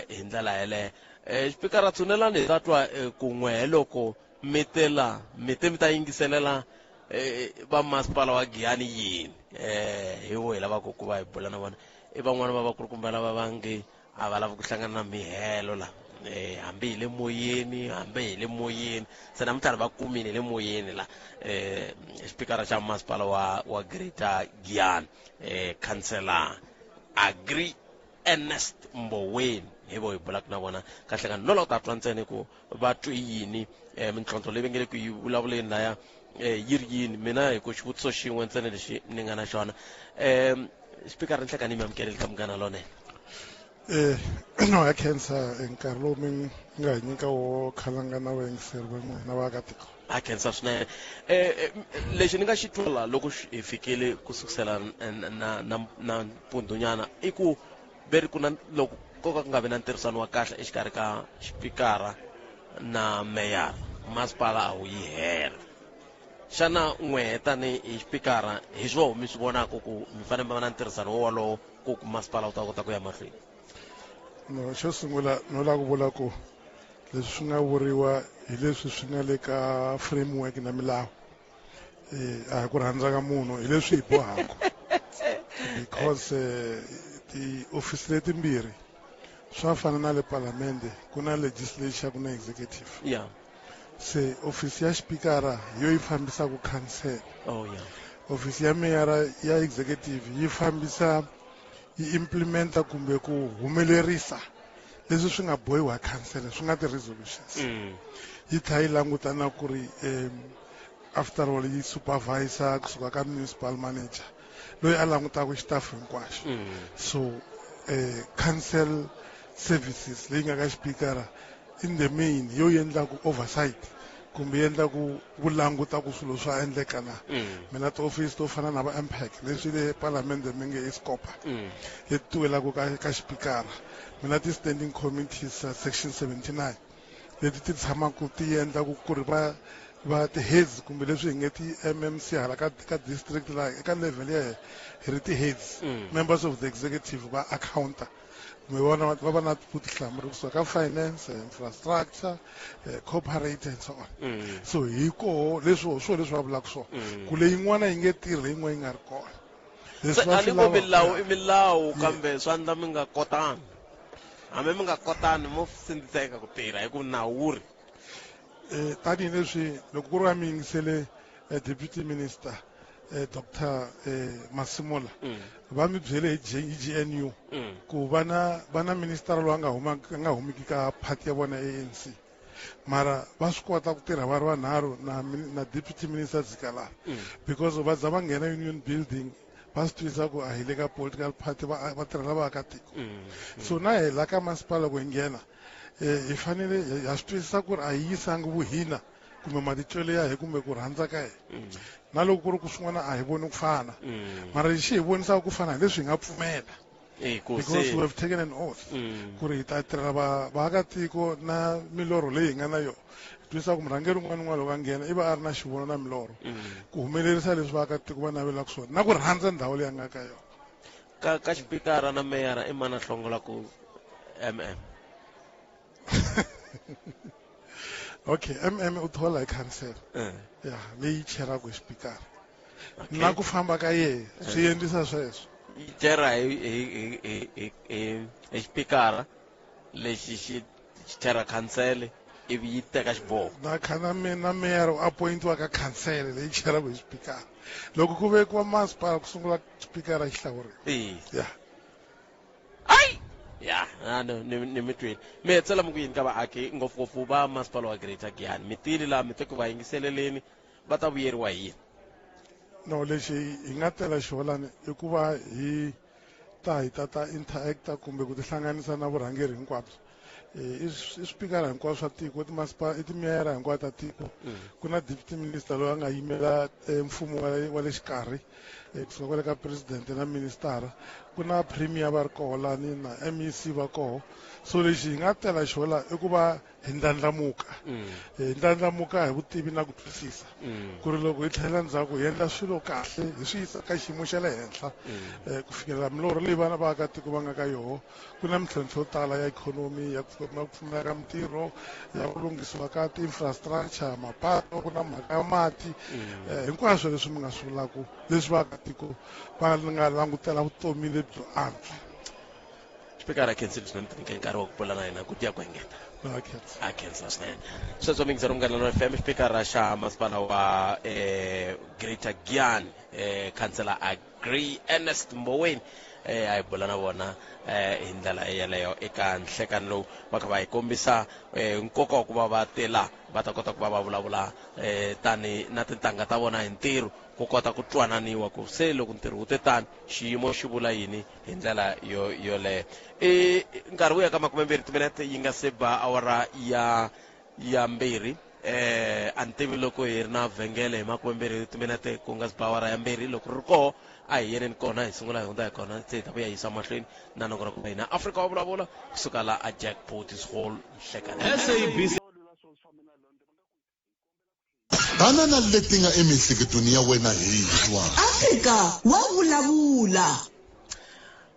S1: hi ndlela yeleyo. Xipikara tshunelani hi ta twa kun'we loko mi te la mi te mi ta yingiselela va masipala wa Giyani yini hi vo hi lavaka ku va hi bula na vona. I van'wani va vakulukumba lava va nge a va lavi ku hlangana na mihelo la hambi hi le moyeni hambi hi le moyeni se namuntlha va kumile hi le moyeni la xipikara xa masipala wa Greater Giyani councillor Agri Ernest Mboweni hi vo hi bulaka na vona kahle ka no lava ku ta twa ntsena ku va twe yini mintlhontlho leyi va nge le ku yi vulavuleni laya yi ri yini. Mina hi ku xivutiso xin'we ntsena lexi ni nga na xona xipikara nhlekani mi amukeleli ka Munghana Lonene.
S8: No ya khensa nkarhi lowu mi nga hi nyika wo khalanga na vayingiseri va n'wina vaakatiko.
S1: A khensa swinene. Lexi ni nga xi twela loko hi fikile ku sukusela na na na mpundzunyana i ku ve ri ku na loko ko ka ku nga vi na ntirhisano wa kahle exikarhi ka xipikara na meyara masipala a wu yi hela. Xana n'we tanihi xipikara hi swoho mi swi vonaka ku mi fanele mi va na ntirhisano wo wolowo ku masipala wu ta kota ku ya mahlweni?
S8: No, xo sungula no lava ku vula ku leswi swi nga vuriwa hi leswi swi nga le ka framework na milawu a hi ku rhandza ka munhu hi leswi hi bohaka because tiofisi letimbirhi swa fana na le palamende ku na legislature ku na executive. Se ofisi ya xipikara hi yo yi fambisaka council. Ofisi ya meyara ya executive yi fambisa yi implementa kumbe ku humelerisa leswi swi nga bohiwa hi council swi nga ti-resolutions. Yi tlhela yi languta na ku ri after all yi supervisor kusuka ka municipal manager loyi a langutaka xitafu hinkwaxo. So council services leyi nga ka xipikara in the main yo endlaku oversight kumbe yi endlaku ku languta ku swilo swa endleka na. Mina tiofisi to fana na va MPAC leswi le palamende mi nge i scopa leti ti welaka ka xipikara. Mina ti-standing committees section 79 leti ti tshamaka ti endlaku ku ri va va ti-heads kumbe leswi hi nge ti-MMC hala ka district la eka level ya hi ri ti-heads members of the executive va accounta kumbe vona va va na vutihlamuleri kusuka ka finance, infrastructure, corporate and so on. So hi koho leswi swo leswi va vulaka swona ku leyin'wana yi nge tirhi leyin'wana yi nga ri kona.
S1: Leswi va swi lava milawu i milawu kambe swa endla mi nga kotani hambi mi nga kotani mo sindziseka ku tirha hi ku nawu wu ri
S8: Tanihileswi loko ku ri va mi yingisele deputy minister Dr Masimula va mi byele hi GNU ku va na minister loyi a nga huma a nga humiki ka party ya vona ANC mara va swi kota ku tirha va ri vanharhu na deputy minister Zikalala because va za va nghena union building va swi twisisa ku a hi le ka political party va tirhela vaakatiko. So na hi la ka masipala loko hi nghena hi fanele ha swi twisisa ku ri a hi yisangi vuhina kumbe matitwelo ya hi kumbe ku rhandza ka hina na loko ku ri ku swin'wana a hi voni ku fana mara lexi hi vonisaka ku fana hi leswi hi nga pfumela because we have taken an oath ku ri hi ta tirhela vaakatiko na milorho leyi hi nga na yona. Hi twisisa ku murhangeri un'wana na un'wana loko a nghena i va a ri na xivono na milorho ku humelerisa leswi vaakatiko va navelaka swona na ku rhandza ndhawu leyi a nga ka yona.
S1: Ka xipikara na meyara i mani a hlongolaka MM?
S8: Okay, MM u thola hi council ya leyi cheraka hi xipikara na ku famba ka yehe swi endlisa sweswo.
S1: Yi chera hi xipikara lexi xi chera council. ivi yi teka xiboho.
S8: Na khana na meyara u appointiwa ka khansele leyi cheraku hi xipikara. Loko ku vekiwa masipala ku sungula xipikara xi hlawuriwa. Ya.
S1: Ai! Ya, no, ni mi twile. Mi hetsela mi ku yini ka vaaki ngopfungopfu va masipala wa Greater Giyani? Mi tile laha mi te ku va yingiseleleni va ta vuyeriwa hi yini?
S8: No, lexi hi nga tela xolani i ku va hi ta hi ta ta interacta kumbe ku tihlanganisa na vurhangeri hinkwabyo. I swipikara hinkwaswo swa tiko, i timeyara hinkwato ta tiko. Ku na deputy minister loyi a nga yimela mfumo wa le xikarhi, kusuka kwale ka president na ministara. Ku na premier va ri koho lani na MEC va koho. So lexi hi nga tela xona i ku va hi ndlandlamuka. Hi ndlandlamuka hi vutivi na ku twisisa. Ku ri loko hi tlhela ndzhaku hi endla swilo kahle, hi swi yisa ka xiyimo xa le henhla. Ku fikelela milorho leyi vana va vaakatiko va nga ka yoho. Ku na mintlhontlho yo tala ya ikhonomi, ya ku pfumaleka ka mintirho, ya ku lunghisiwa ka ti-infrastructure, mapato, ku na mhaka ya mati. Hinkwaswo leswi mi nga swi vulaka, leswi vaakatiko va nga langutela vutomi lebyo antswa.
S1: Xipikara khensile swinene ti nyike nkarhi wa ku pfula na hina ku tiya ku engeta.
S8: No, a khensa.
S1: A khensa swinene. Sweswo mingisero Munghana Lonene FM, xipikara xa masipala wa Greater Giyani, khansela Agree Ernest Mboweni. A hi bula na vona hi ndlela yeleyo eka nhlekani lowu va kha va hi kombisa nkoka wa ku va va tela va ta kota ku va va vulavula tani na tintangha ta vona hi ntirho ku kota ku twananiwa ku se loko ntirho wu te tani xiyimo xi vula yini hi ndlela yo yoleyo. I nkarhi wu ya ka 20 timinete yi nga se ba awara ya 2. A ni tivi loko hi ri na vhengele hi 20 timinete ku nga se ba awara ya 2. Loko ri koho a hi yeneni kona hi sungula hi hundza hi kona se hi ta vuya yisa mahlweni na nongonoko wa hina Afrika wa vulavula kusuka la a Jackpot Hall Nhlekani.
S9: SABC.
S7: Tana na leti nga emiehleketweni ya wena hi twa.
S10: Afrika wa vulavula.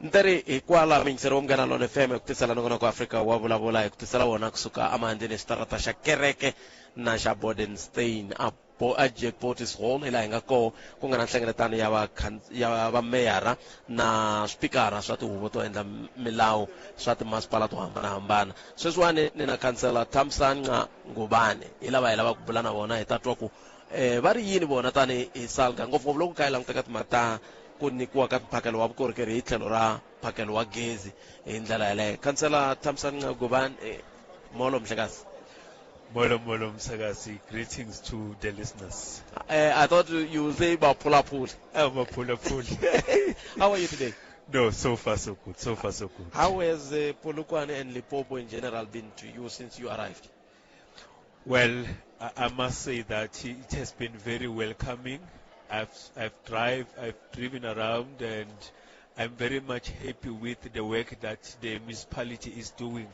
S1: Nteri hikwala mingisero wa Munghana Lonene FM ku tisela nongonoko wa Afrika wa vulavula hi ku tisela wona kusuka emahandleni ya xitarata xa kereke na xa Bodenstein a Jackpot Hall hi laha hi nga koho ku nga na nhlengeletano ya vameyara na swipikara swa tihuvo to endla milawu swa timasipala to hambanahambana. Sweswiwani ni na khansela Thamsanqa Ngubane hi lava hi lava ku bula na vona hi ta twa ku va ri yini vona tani hi SALGA ngopfungopfu loko kha hi languteka timhaka ta ku nyikiwa ka mphakelo wa vukorhokeri hi tlhelo ra mphakelo wa gezi hi ndlela yaleyo. Khansela Thamsanqa Ngubane, molo mhlekazi.
S11: Molo, molo, Msakazi. Greetings to the listeners.
S1: I thought you would say Mapulapuli.
S11: Mapulapuli.
S1: How are you today?
S11: No, so far so good. So far so good.
S1: How has Polokwane and Limpopo in general been to you since you arrived?
S11: Well, I must say that it has been very welcoming. I've driven around, and I'm very much happy with the work that the municipality is doing.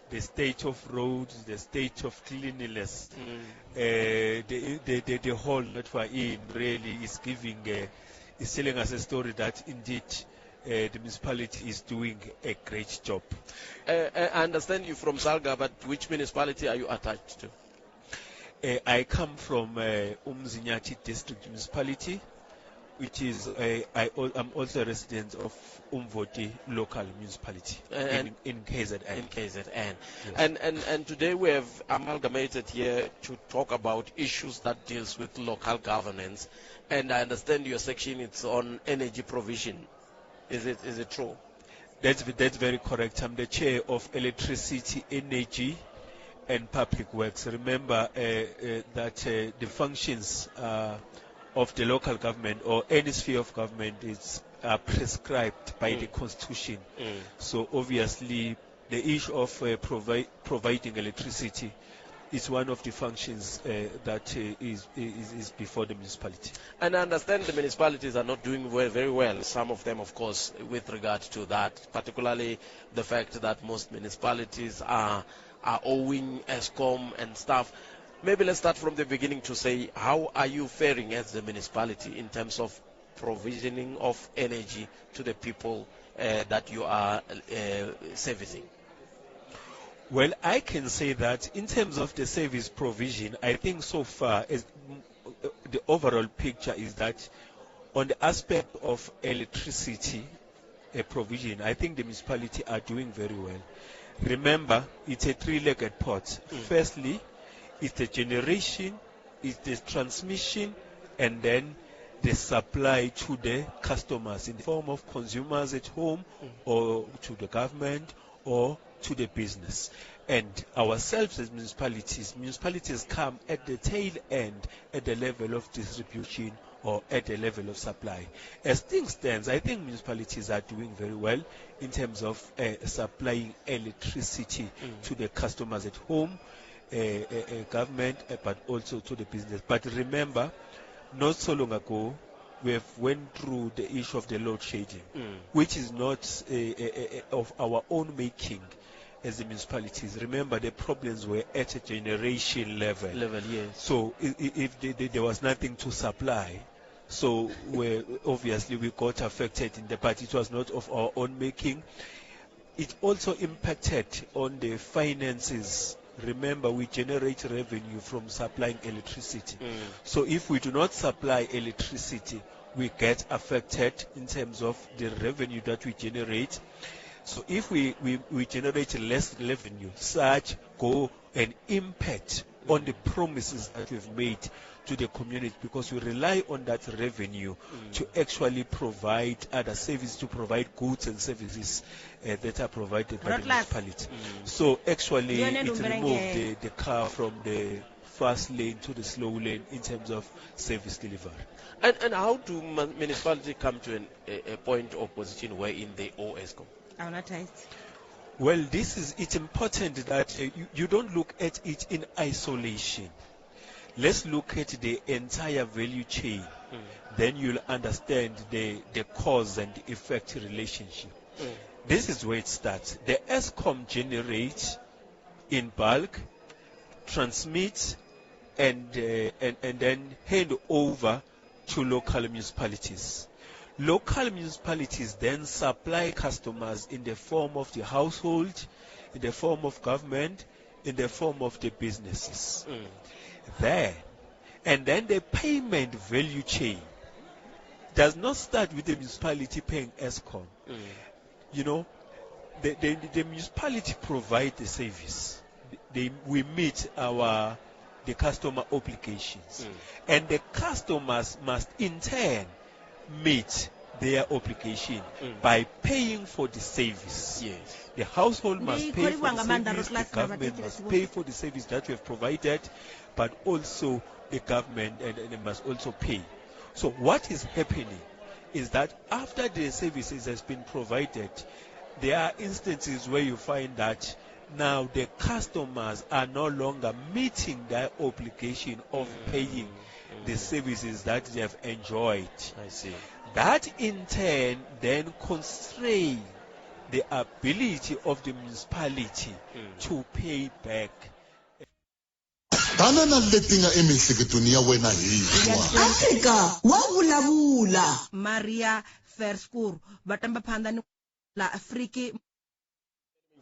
S11: The state of roads, the state of cleanliness, the hall that we're in really is giving, is telling us a story that indeed the municipality is doing a great job.
S1: I understand you from SALGA, but which municipality are you attached to?
S11: I come from Umzinyathi District Municipality, which is I'm also a resident of Umvoti local municipality in KZN.
S1: In KZN.
S11: Yes.
S1: And today we have amalgamated here to talk about issues that deals with local governance. And I understand your section is on energy provision. Is it true?
S11: That's very correct. I'm the chair of Electricity, Energy and Public Works. Remember that the functions of the local government or any sphere of government is prescribed by the Constitution. So obviously the issue of providing electricity is one of the functions that is before the municipality.
S1: And I understand the municipalities are not doing very well, some of them, of course, with regard to that, particularly the fact that most municipalities are owing Eskom and stuff. Maybe let's start from the beginning to say, how are you faring as the municipality in terms of provisioning of energy to the people that you are servicing?
S11: Well, I can say that in terms of the service provision, I think so far as the overall picture is that on the aspect of electricity provision, I think the municipality are doing very well. Remember, it's a three-legged pot. Firstly, it's the generation, it's the transmission, and then the supply to the customers in the form of consumers at home or to the government or to the business. And ourselves as municipalities come at the tail end at the level of distribution or at the level of supply. As things stand, I think municipalities are doing very well in terms of supplying electricity to the customers at home, government, but also to the business. But remember, not so long ago, we have went through the issue of the load shedding, which is not of our own making as the municipalities. Remember, the problems were at a generation level.
S1: Yes.
S11: So if there was nothing to supply, so obviously we got affected in the, but it was not of our own making. It also impacted on the finances. Remember, we generate revenue from supplying electricity. So if we do not supply electricity, we get affected in terms of the revenue that we generate. So if we generate less revenue, such go and impact on the promises that we've made to the community, because we rely on that revenue to actually provide other services, to provide goods and services that are provided by the municipality. So actually it removed the car from the fast lane to the slow lane in terms of service delivery.
S1: And how do municipality come to a point of position wherein they owe Eskom?
S11: Well, it's important that you don't look at it in isolation. Let's look at the entire value chain. Then you'll understand the cause and effect relationship. This is where it starts. The Eskom generates in bulk, transmits, and then hand over to local municipalities. Local municipalities then supply customers in the form of the household, in the form of government, in the form of the businesses. There. And then the payment value chain does not start with the municipality paying Eskom. You know, the municipality provide the service. We meet the customer obligations. And the customers must in turn meet their obligation by paying for the service.
S1: Yes.
S11: The household must pay for the service, the government must pay for the service that we have provided, but also the government and they must also pay. So what is happening is that after the services has been provided, there are instances where you find that now the customers are no longer meeting their obligation of paying the services that they have enjoyed.
S1: I see.
S11: That in turn then constrain the ability of the municipality to pay back.
S10: Afrika wa vulavula.
S9: Maria Verskur va tamba phanḓa ni la Afriki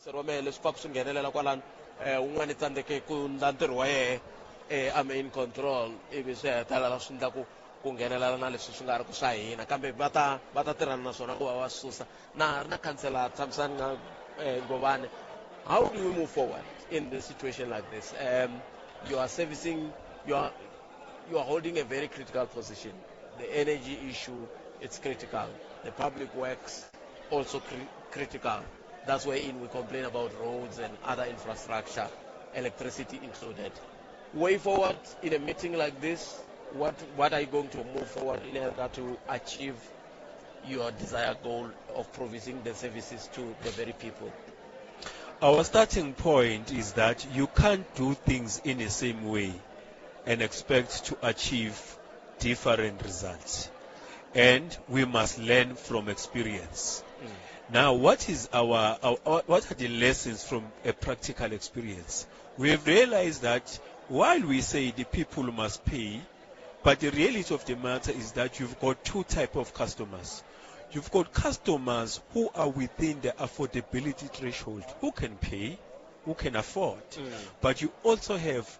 S1: Romele swi pfa swi nghenelela kwalano un'wana tsandzeke ku ndla ntirho wa yehe I'm in control ivi swi hetelela swi ndla ku nghenelela na leswi swi nga ri ku swa hina kambe va ta tirhana na swona ku va va susa na ri na councillor Thamsanqa Ngobane. How do we move forward in this situation like this? You are servicing, you are holding a very critical position. The energy issue, it's critical. The public works also critical. That's where in we complain about roads and other infrastructure, electricity included. Way forward in a meeting like this, what are you going to move forward in order to achieve your desired goal of providing the services to the very people?
S11: Our starting point is that you can't do things in the same way and expect to achieve different results. And we must learn from experience. Now, what is our what are the lessons from a practical experience? We have realized that while we say the people must pay, but the reality of the matter is that you've got two types of customers. You've got customers who are within the affordability threshold, who can pay, who can afford. But you also have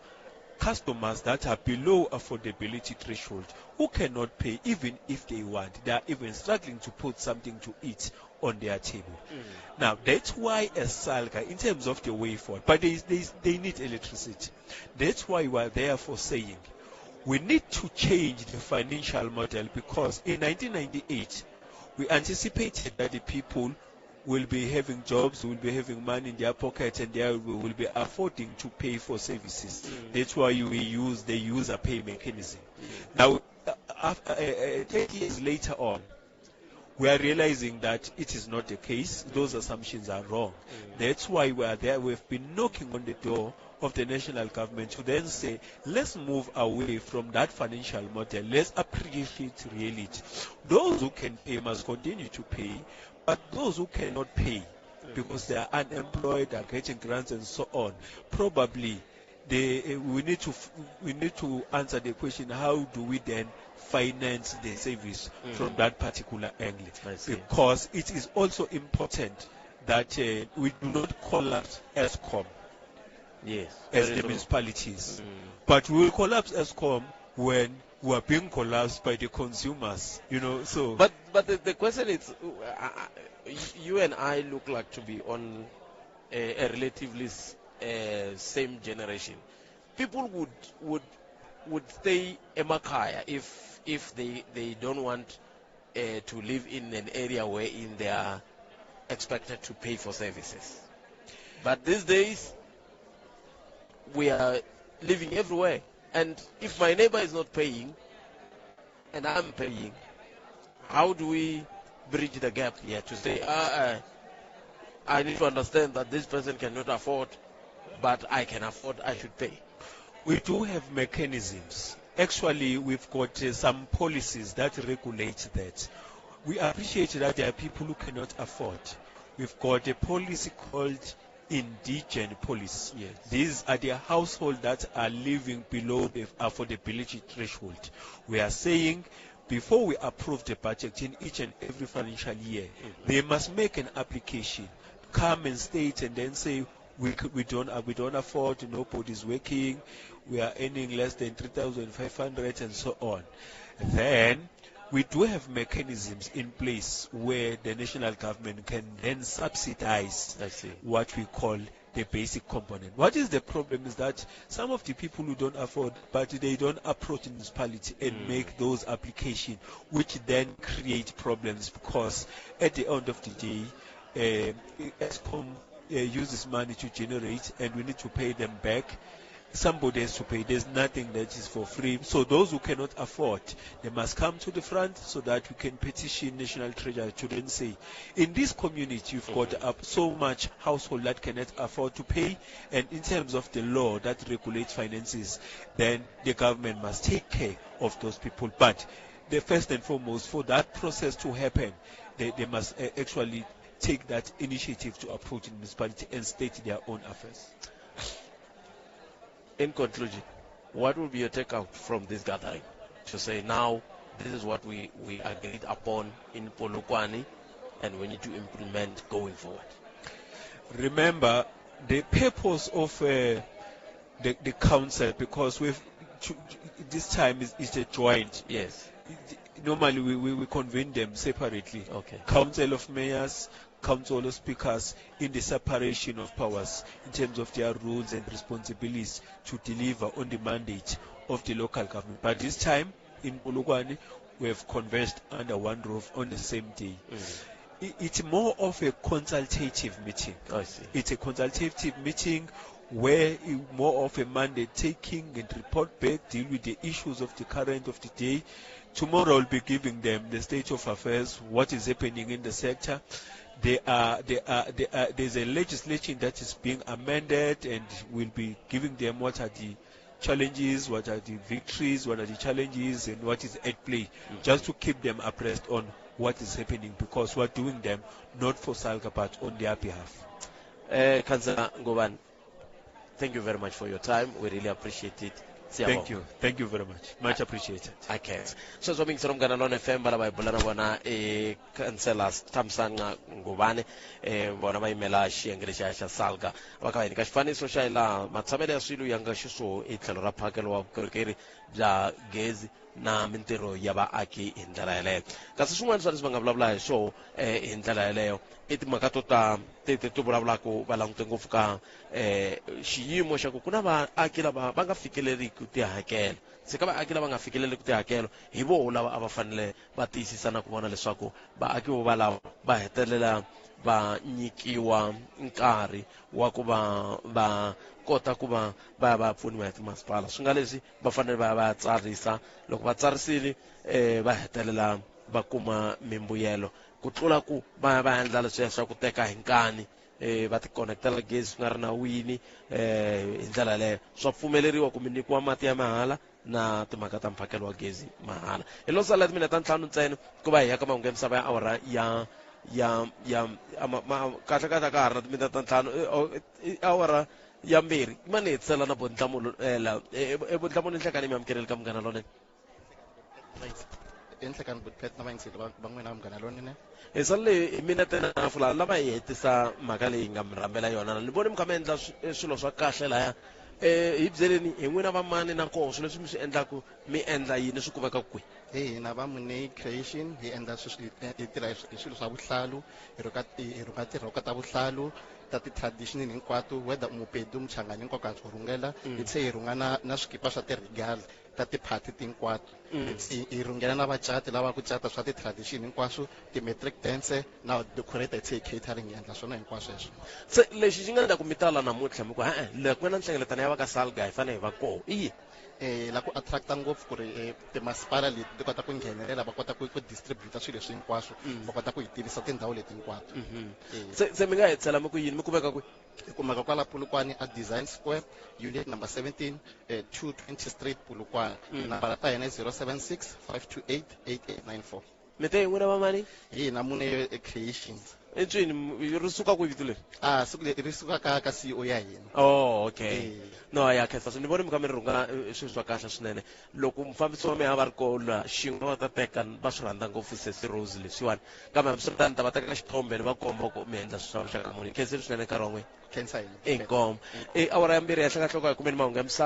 S11: customers that are below affordability threshold, who cannot pay even if they want. They are even struggling to put something to eat on their table. Now, that's why as SALGA, in terms of the way forward, but they need electricity. That's why we are therefore saying we need to change the financial model, because in 1998, we anticipated that the people will be having jobs, will be having money in their pocket, and they will be affording to pay for services. That's why we use the user pay mechanism. Now, 30 years later on, we are realizing that it is not the case. Those assumptions are wrong. That's why we are there. We've been knocking on the door of the national government to then say, let's move away from that financial model. Let's appreciate reality. Those who can pay must continue to pay, but those who cannot pay because they are unemployed, are getting grants and so on, probably we need to answer the question, how do we then finance the service from that particular angle? Because it is also important that we do not collapse Eskom.
S1: Yes,
S11: as the municipalities. But we will collapse Eskom when we are being collapsed by the consumers, you know. So,
S1: but the question is, you and I look like to be on a relatively same generation. People would stay emakaya if they don't want to live in an area wherein they are expected to pay for services. But these days, we are living everywhere, and if my neighbor is not paying and I'm paying, how do we bridge the gap here to say, I need to understand that this person cannot afford, but I can afford, I should pay?
S11: We do have mechanisms. Actually, we've got some policies that regulate that. We appreciate that there are people who cannot afford. We've got a policy called indigent policy.
S1: Yes.
S11: These are the households that are living below the affordability threshold. We are saying before we approve the budget in each and every financial year, they must make an application, come and state and then say, we don't afford, nobody's working, we are earning less than 3,500 and so on. Then we do have mechanisms in place where the national government can then subsidize what we call the basic component. What is the problem is that some of the people who don't afford, but they don't approach the municipality and make those applications, which then create problems, because at the end of the day, Eskom uses money to generate, and we need to pay them back. Somebody has to pay. There's nothing that is for free. So those who cannot afford, they must come to the front so that we can petition National Treasury to then say, in this community, you've got up so much household that cannot afford to pay, and in terms of the law that regulates finances, then the government must take care of those people. But the first and foremost, for that process to happen, they must actually take that initiative to approach the municipality and state their own affairs.
S1: In conclusion, what will be your takeout from this gathering? To say now, this is what we agreed upon in Polokwane and we need to implement going forward.
S11: Remember, the purpose of the council, because we've this time is a joint.
S1: Yes.
S11: Normally we convene them separately.
S1: Okay.
S11: Council of Mayors, Council of Speakers, in the separation of powers in terms of their roles and responsibilities to deliver on the mandate of the local government. But this time in Polokwane, we have converged under one roof on the same day. It's more of a consultative meeting.
S1: I see.
S11: It's a consultative meeting where more of a mandate taking and report back, deal with the issues of the current of the day. Tomorrow I'll be giving them the state of affairs, what is happening in the sector. There's a legislation that is being amended, and we'll be giving them what are the challenges, what are the victories, what are the challenges, and what is at play, just to keep them abreast on what is happening, because we're doing them not for SALGA but on their behalf.
S1: Councillor Ngubane, thank you very much for your time. We really appreciate it.
S11: Thank you. Thank you very much. Much appreciated.
S1: I can't. So, so being Munghana Lonene FM ba la ba bolana bona Councillor Thamsanqa Ngubane bona ba yimela xiyenge lexiya xa SALGA va kha va hi nyika xifaniso xa hilaha matshamelo ya swilo ya nga xiswona hi tlhelo ra mphakelo wa vukorhokeri bya gezi na mintirho ya vaaki hi ndlela yeleyo. Kasi swin'wana swa leswi va nga vulavula hi swoho hi ndlela yeleyo i timhaka to ta ti ti ti vulavulaka va langute ngopfu ka xiyimo xa ku ku na vaaki lava va nga fikeleriki tihakelo. Se ka vaaki lava nga fikeleliki tihakelo hi voho lava a va fanele va tiyisisa na ku vona leswaku vaaki vo valavo va hetelela va nyikiwa nkarhi wa ku va va kota ku va va ya va ya pfuniwa hi timasipala. Swi nga leswi va fanele va ya va ya tsarisa, loko va tsarisile va hetelela va kuma mimbuyelo ku tlula ku va ya va endla leswiya swa ku teka hi nkani va ti connectela gezi swi nga ri nawini. Hi ndlela yaleyo swa pfumeleriwa ku mi nyikiwa mati ya mahala na timhaka ta mphakelo wa gezi mahala. Hi lo sala timinete ta ntlhanu ntsena ku va hi ya ka mahungu ya misava ya awara ya ya ya kahle kahle ka ha ri na timinete ta ntlhanu, awara ya mbirhi ma ni hetisela na Bonhlamulo la Bonhlamulo. Nhlekani mi amukeleli ka Munghana Lonene.
S12: Enhlekani Butpet na vayingiseri va n'wina Munghana Lonene.
S1: Hi sale hi minete na hafu laha lava hi hetisa mhaka leyi nga mi rhambela yona. Ni vone mi kha mi endla swilo swa kahle laya. Hi byeleni hi n'wina vamani na koho swilo leswi mi swi endlaku, mi endla yini, swi kumeka kwihi?
S12: Hi hina va Munei Creation, hi endla hi tirha hi swilo swa vuhlalu, hi rhunga hi rhunga tirhoko ta vuhlalu ta ti-traditional hinkwato, whether u Mupedi, Muchangani, hinkwako ha swi rhungela. Hi tlhe hi rhunga na swikipa swa ti-regal ta tiphati hinkwato. Hi rhungela na vacati lava ku cata swa ti-tradition hinkwaswo, ti-matric dance na decorate, hi tlhe hi catering, hi endla swona hinkwaswo sweswo.
S1: Se lexi xi nga endla ku mi tala namuntlha mi ku e-e loko ku nga na nhlengeletano ya va ka Salga hi fanele hi va koho i yini?
S12: La ku attracta ngopfu ku ri timasipala leti ti kota ku nghenelela, va kota ku distributa swilo leswi hinkwaswo, va kota ku hi tivisa tindhawu leti hinkwato.
S1: Se mi nga hetisela mi ku yini, mi kumeka kwihi?
S12: Hi kumeka kwala Polokwane a Design Square, unit number 17, 220 Street, Polokwane. Nambara ta hina i 076 528 8894.
S1: Mi te hi n'wina vamani?
S12: Hi hina Mune Creations.
S1: Ncini ri suka kwihi vito leri?
S12: A siku leri ri suka ka CEO ya hina.
S1: Oh, okay. No ya khensa, ni vone mi kha mi rhunga swilo swa kahle swinene. Loko mufambisi wa mina va ri koho la xin'we va ta teka va swi rhandza ngopfu sesi Rose leswiwani, kambe hambiswiritano ta va teka xithombe ni va komba ku mi endla swilo swa muxaka muni. Khensile swinene nkarhi wa n'wina.
S12: Khensa hina.
S1: Inkomu. I awara ya mbirhi ya hlakahloko hi kumeni mahungu ya misava.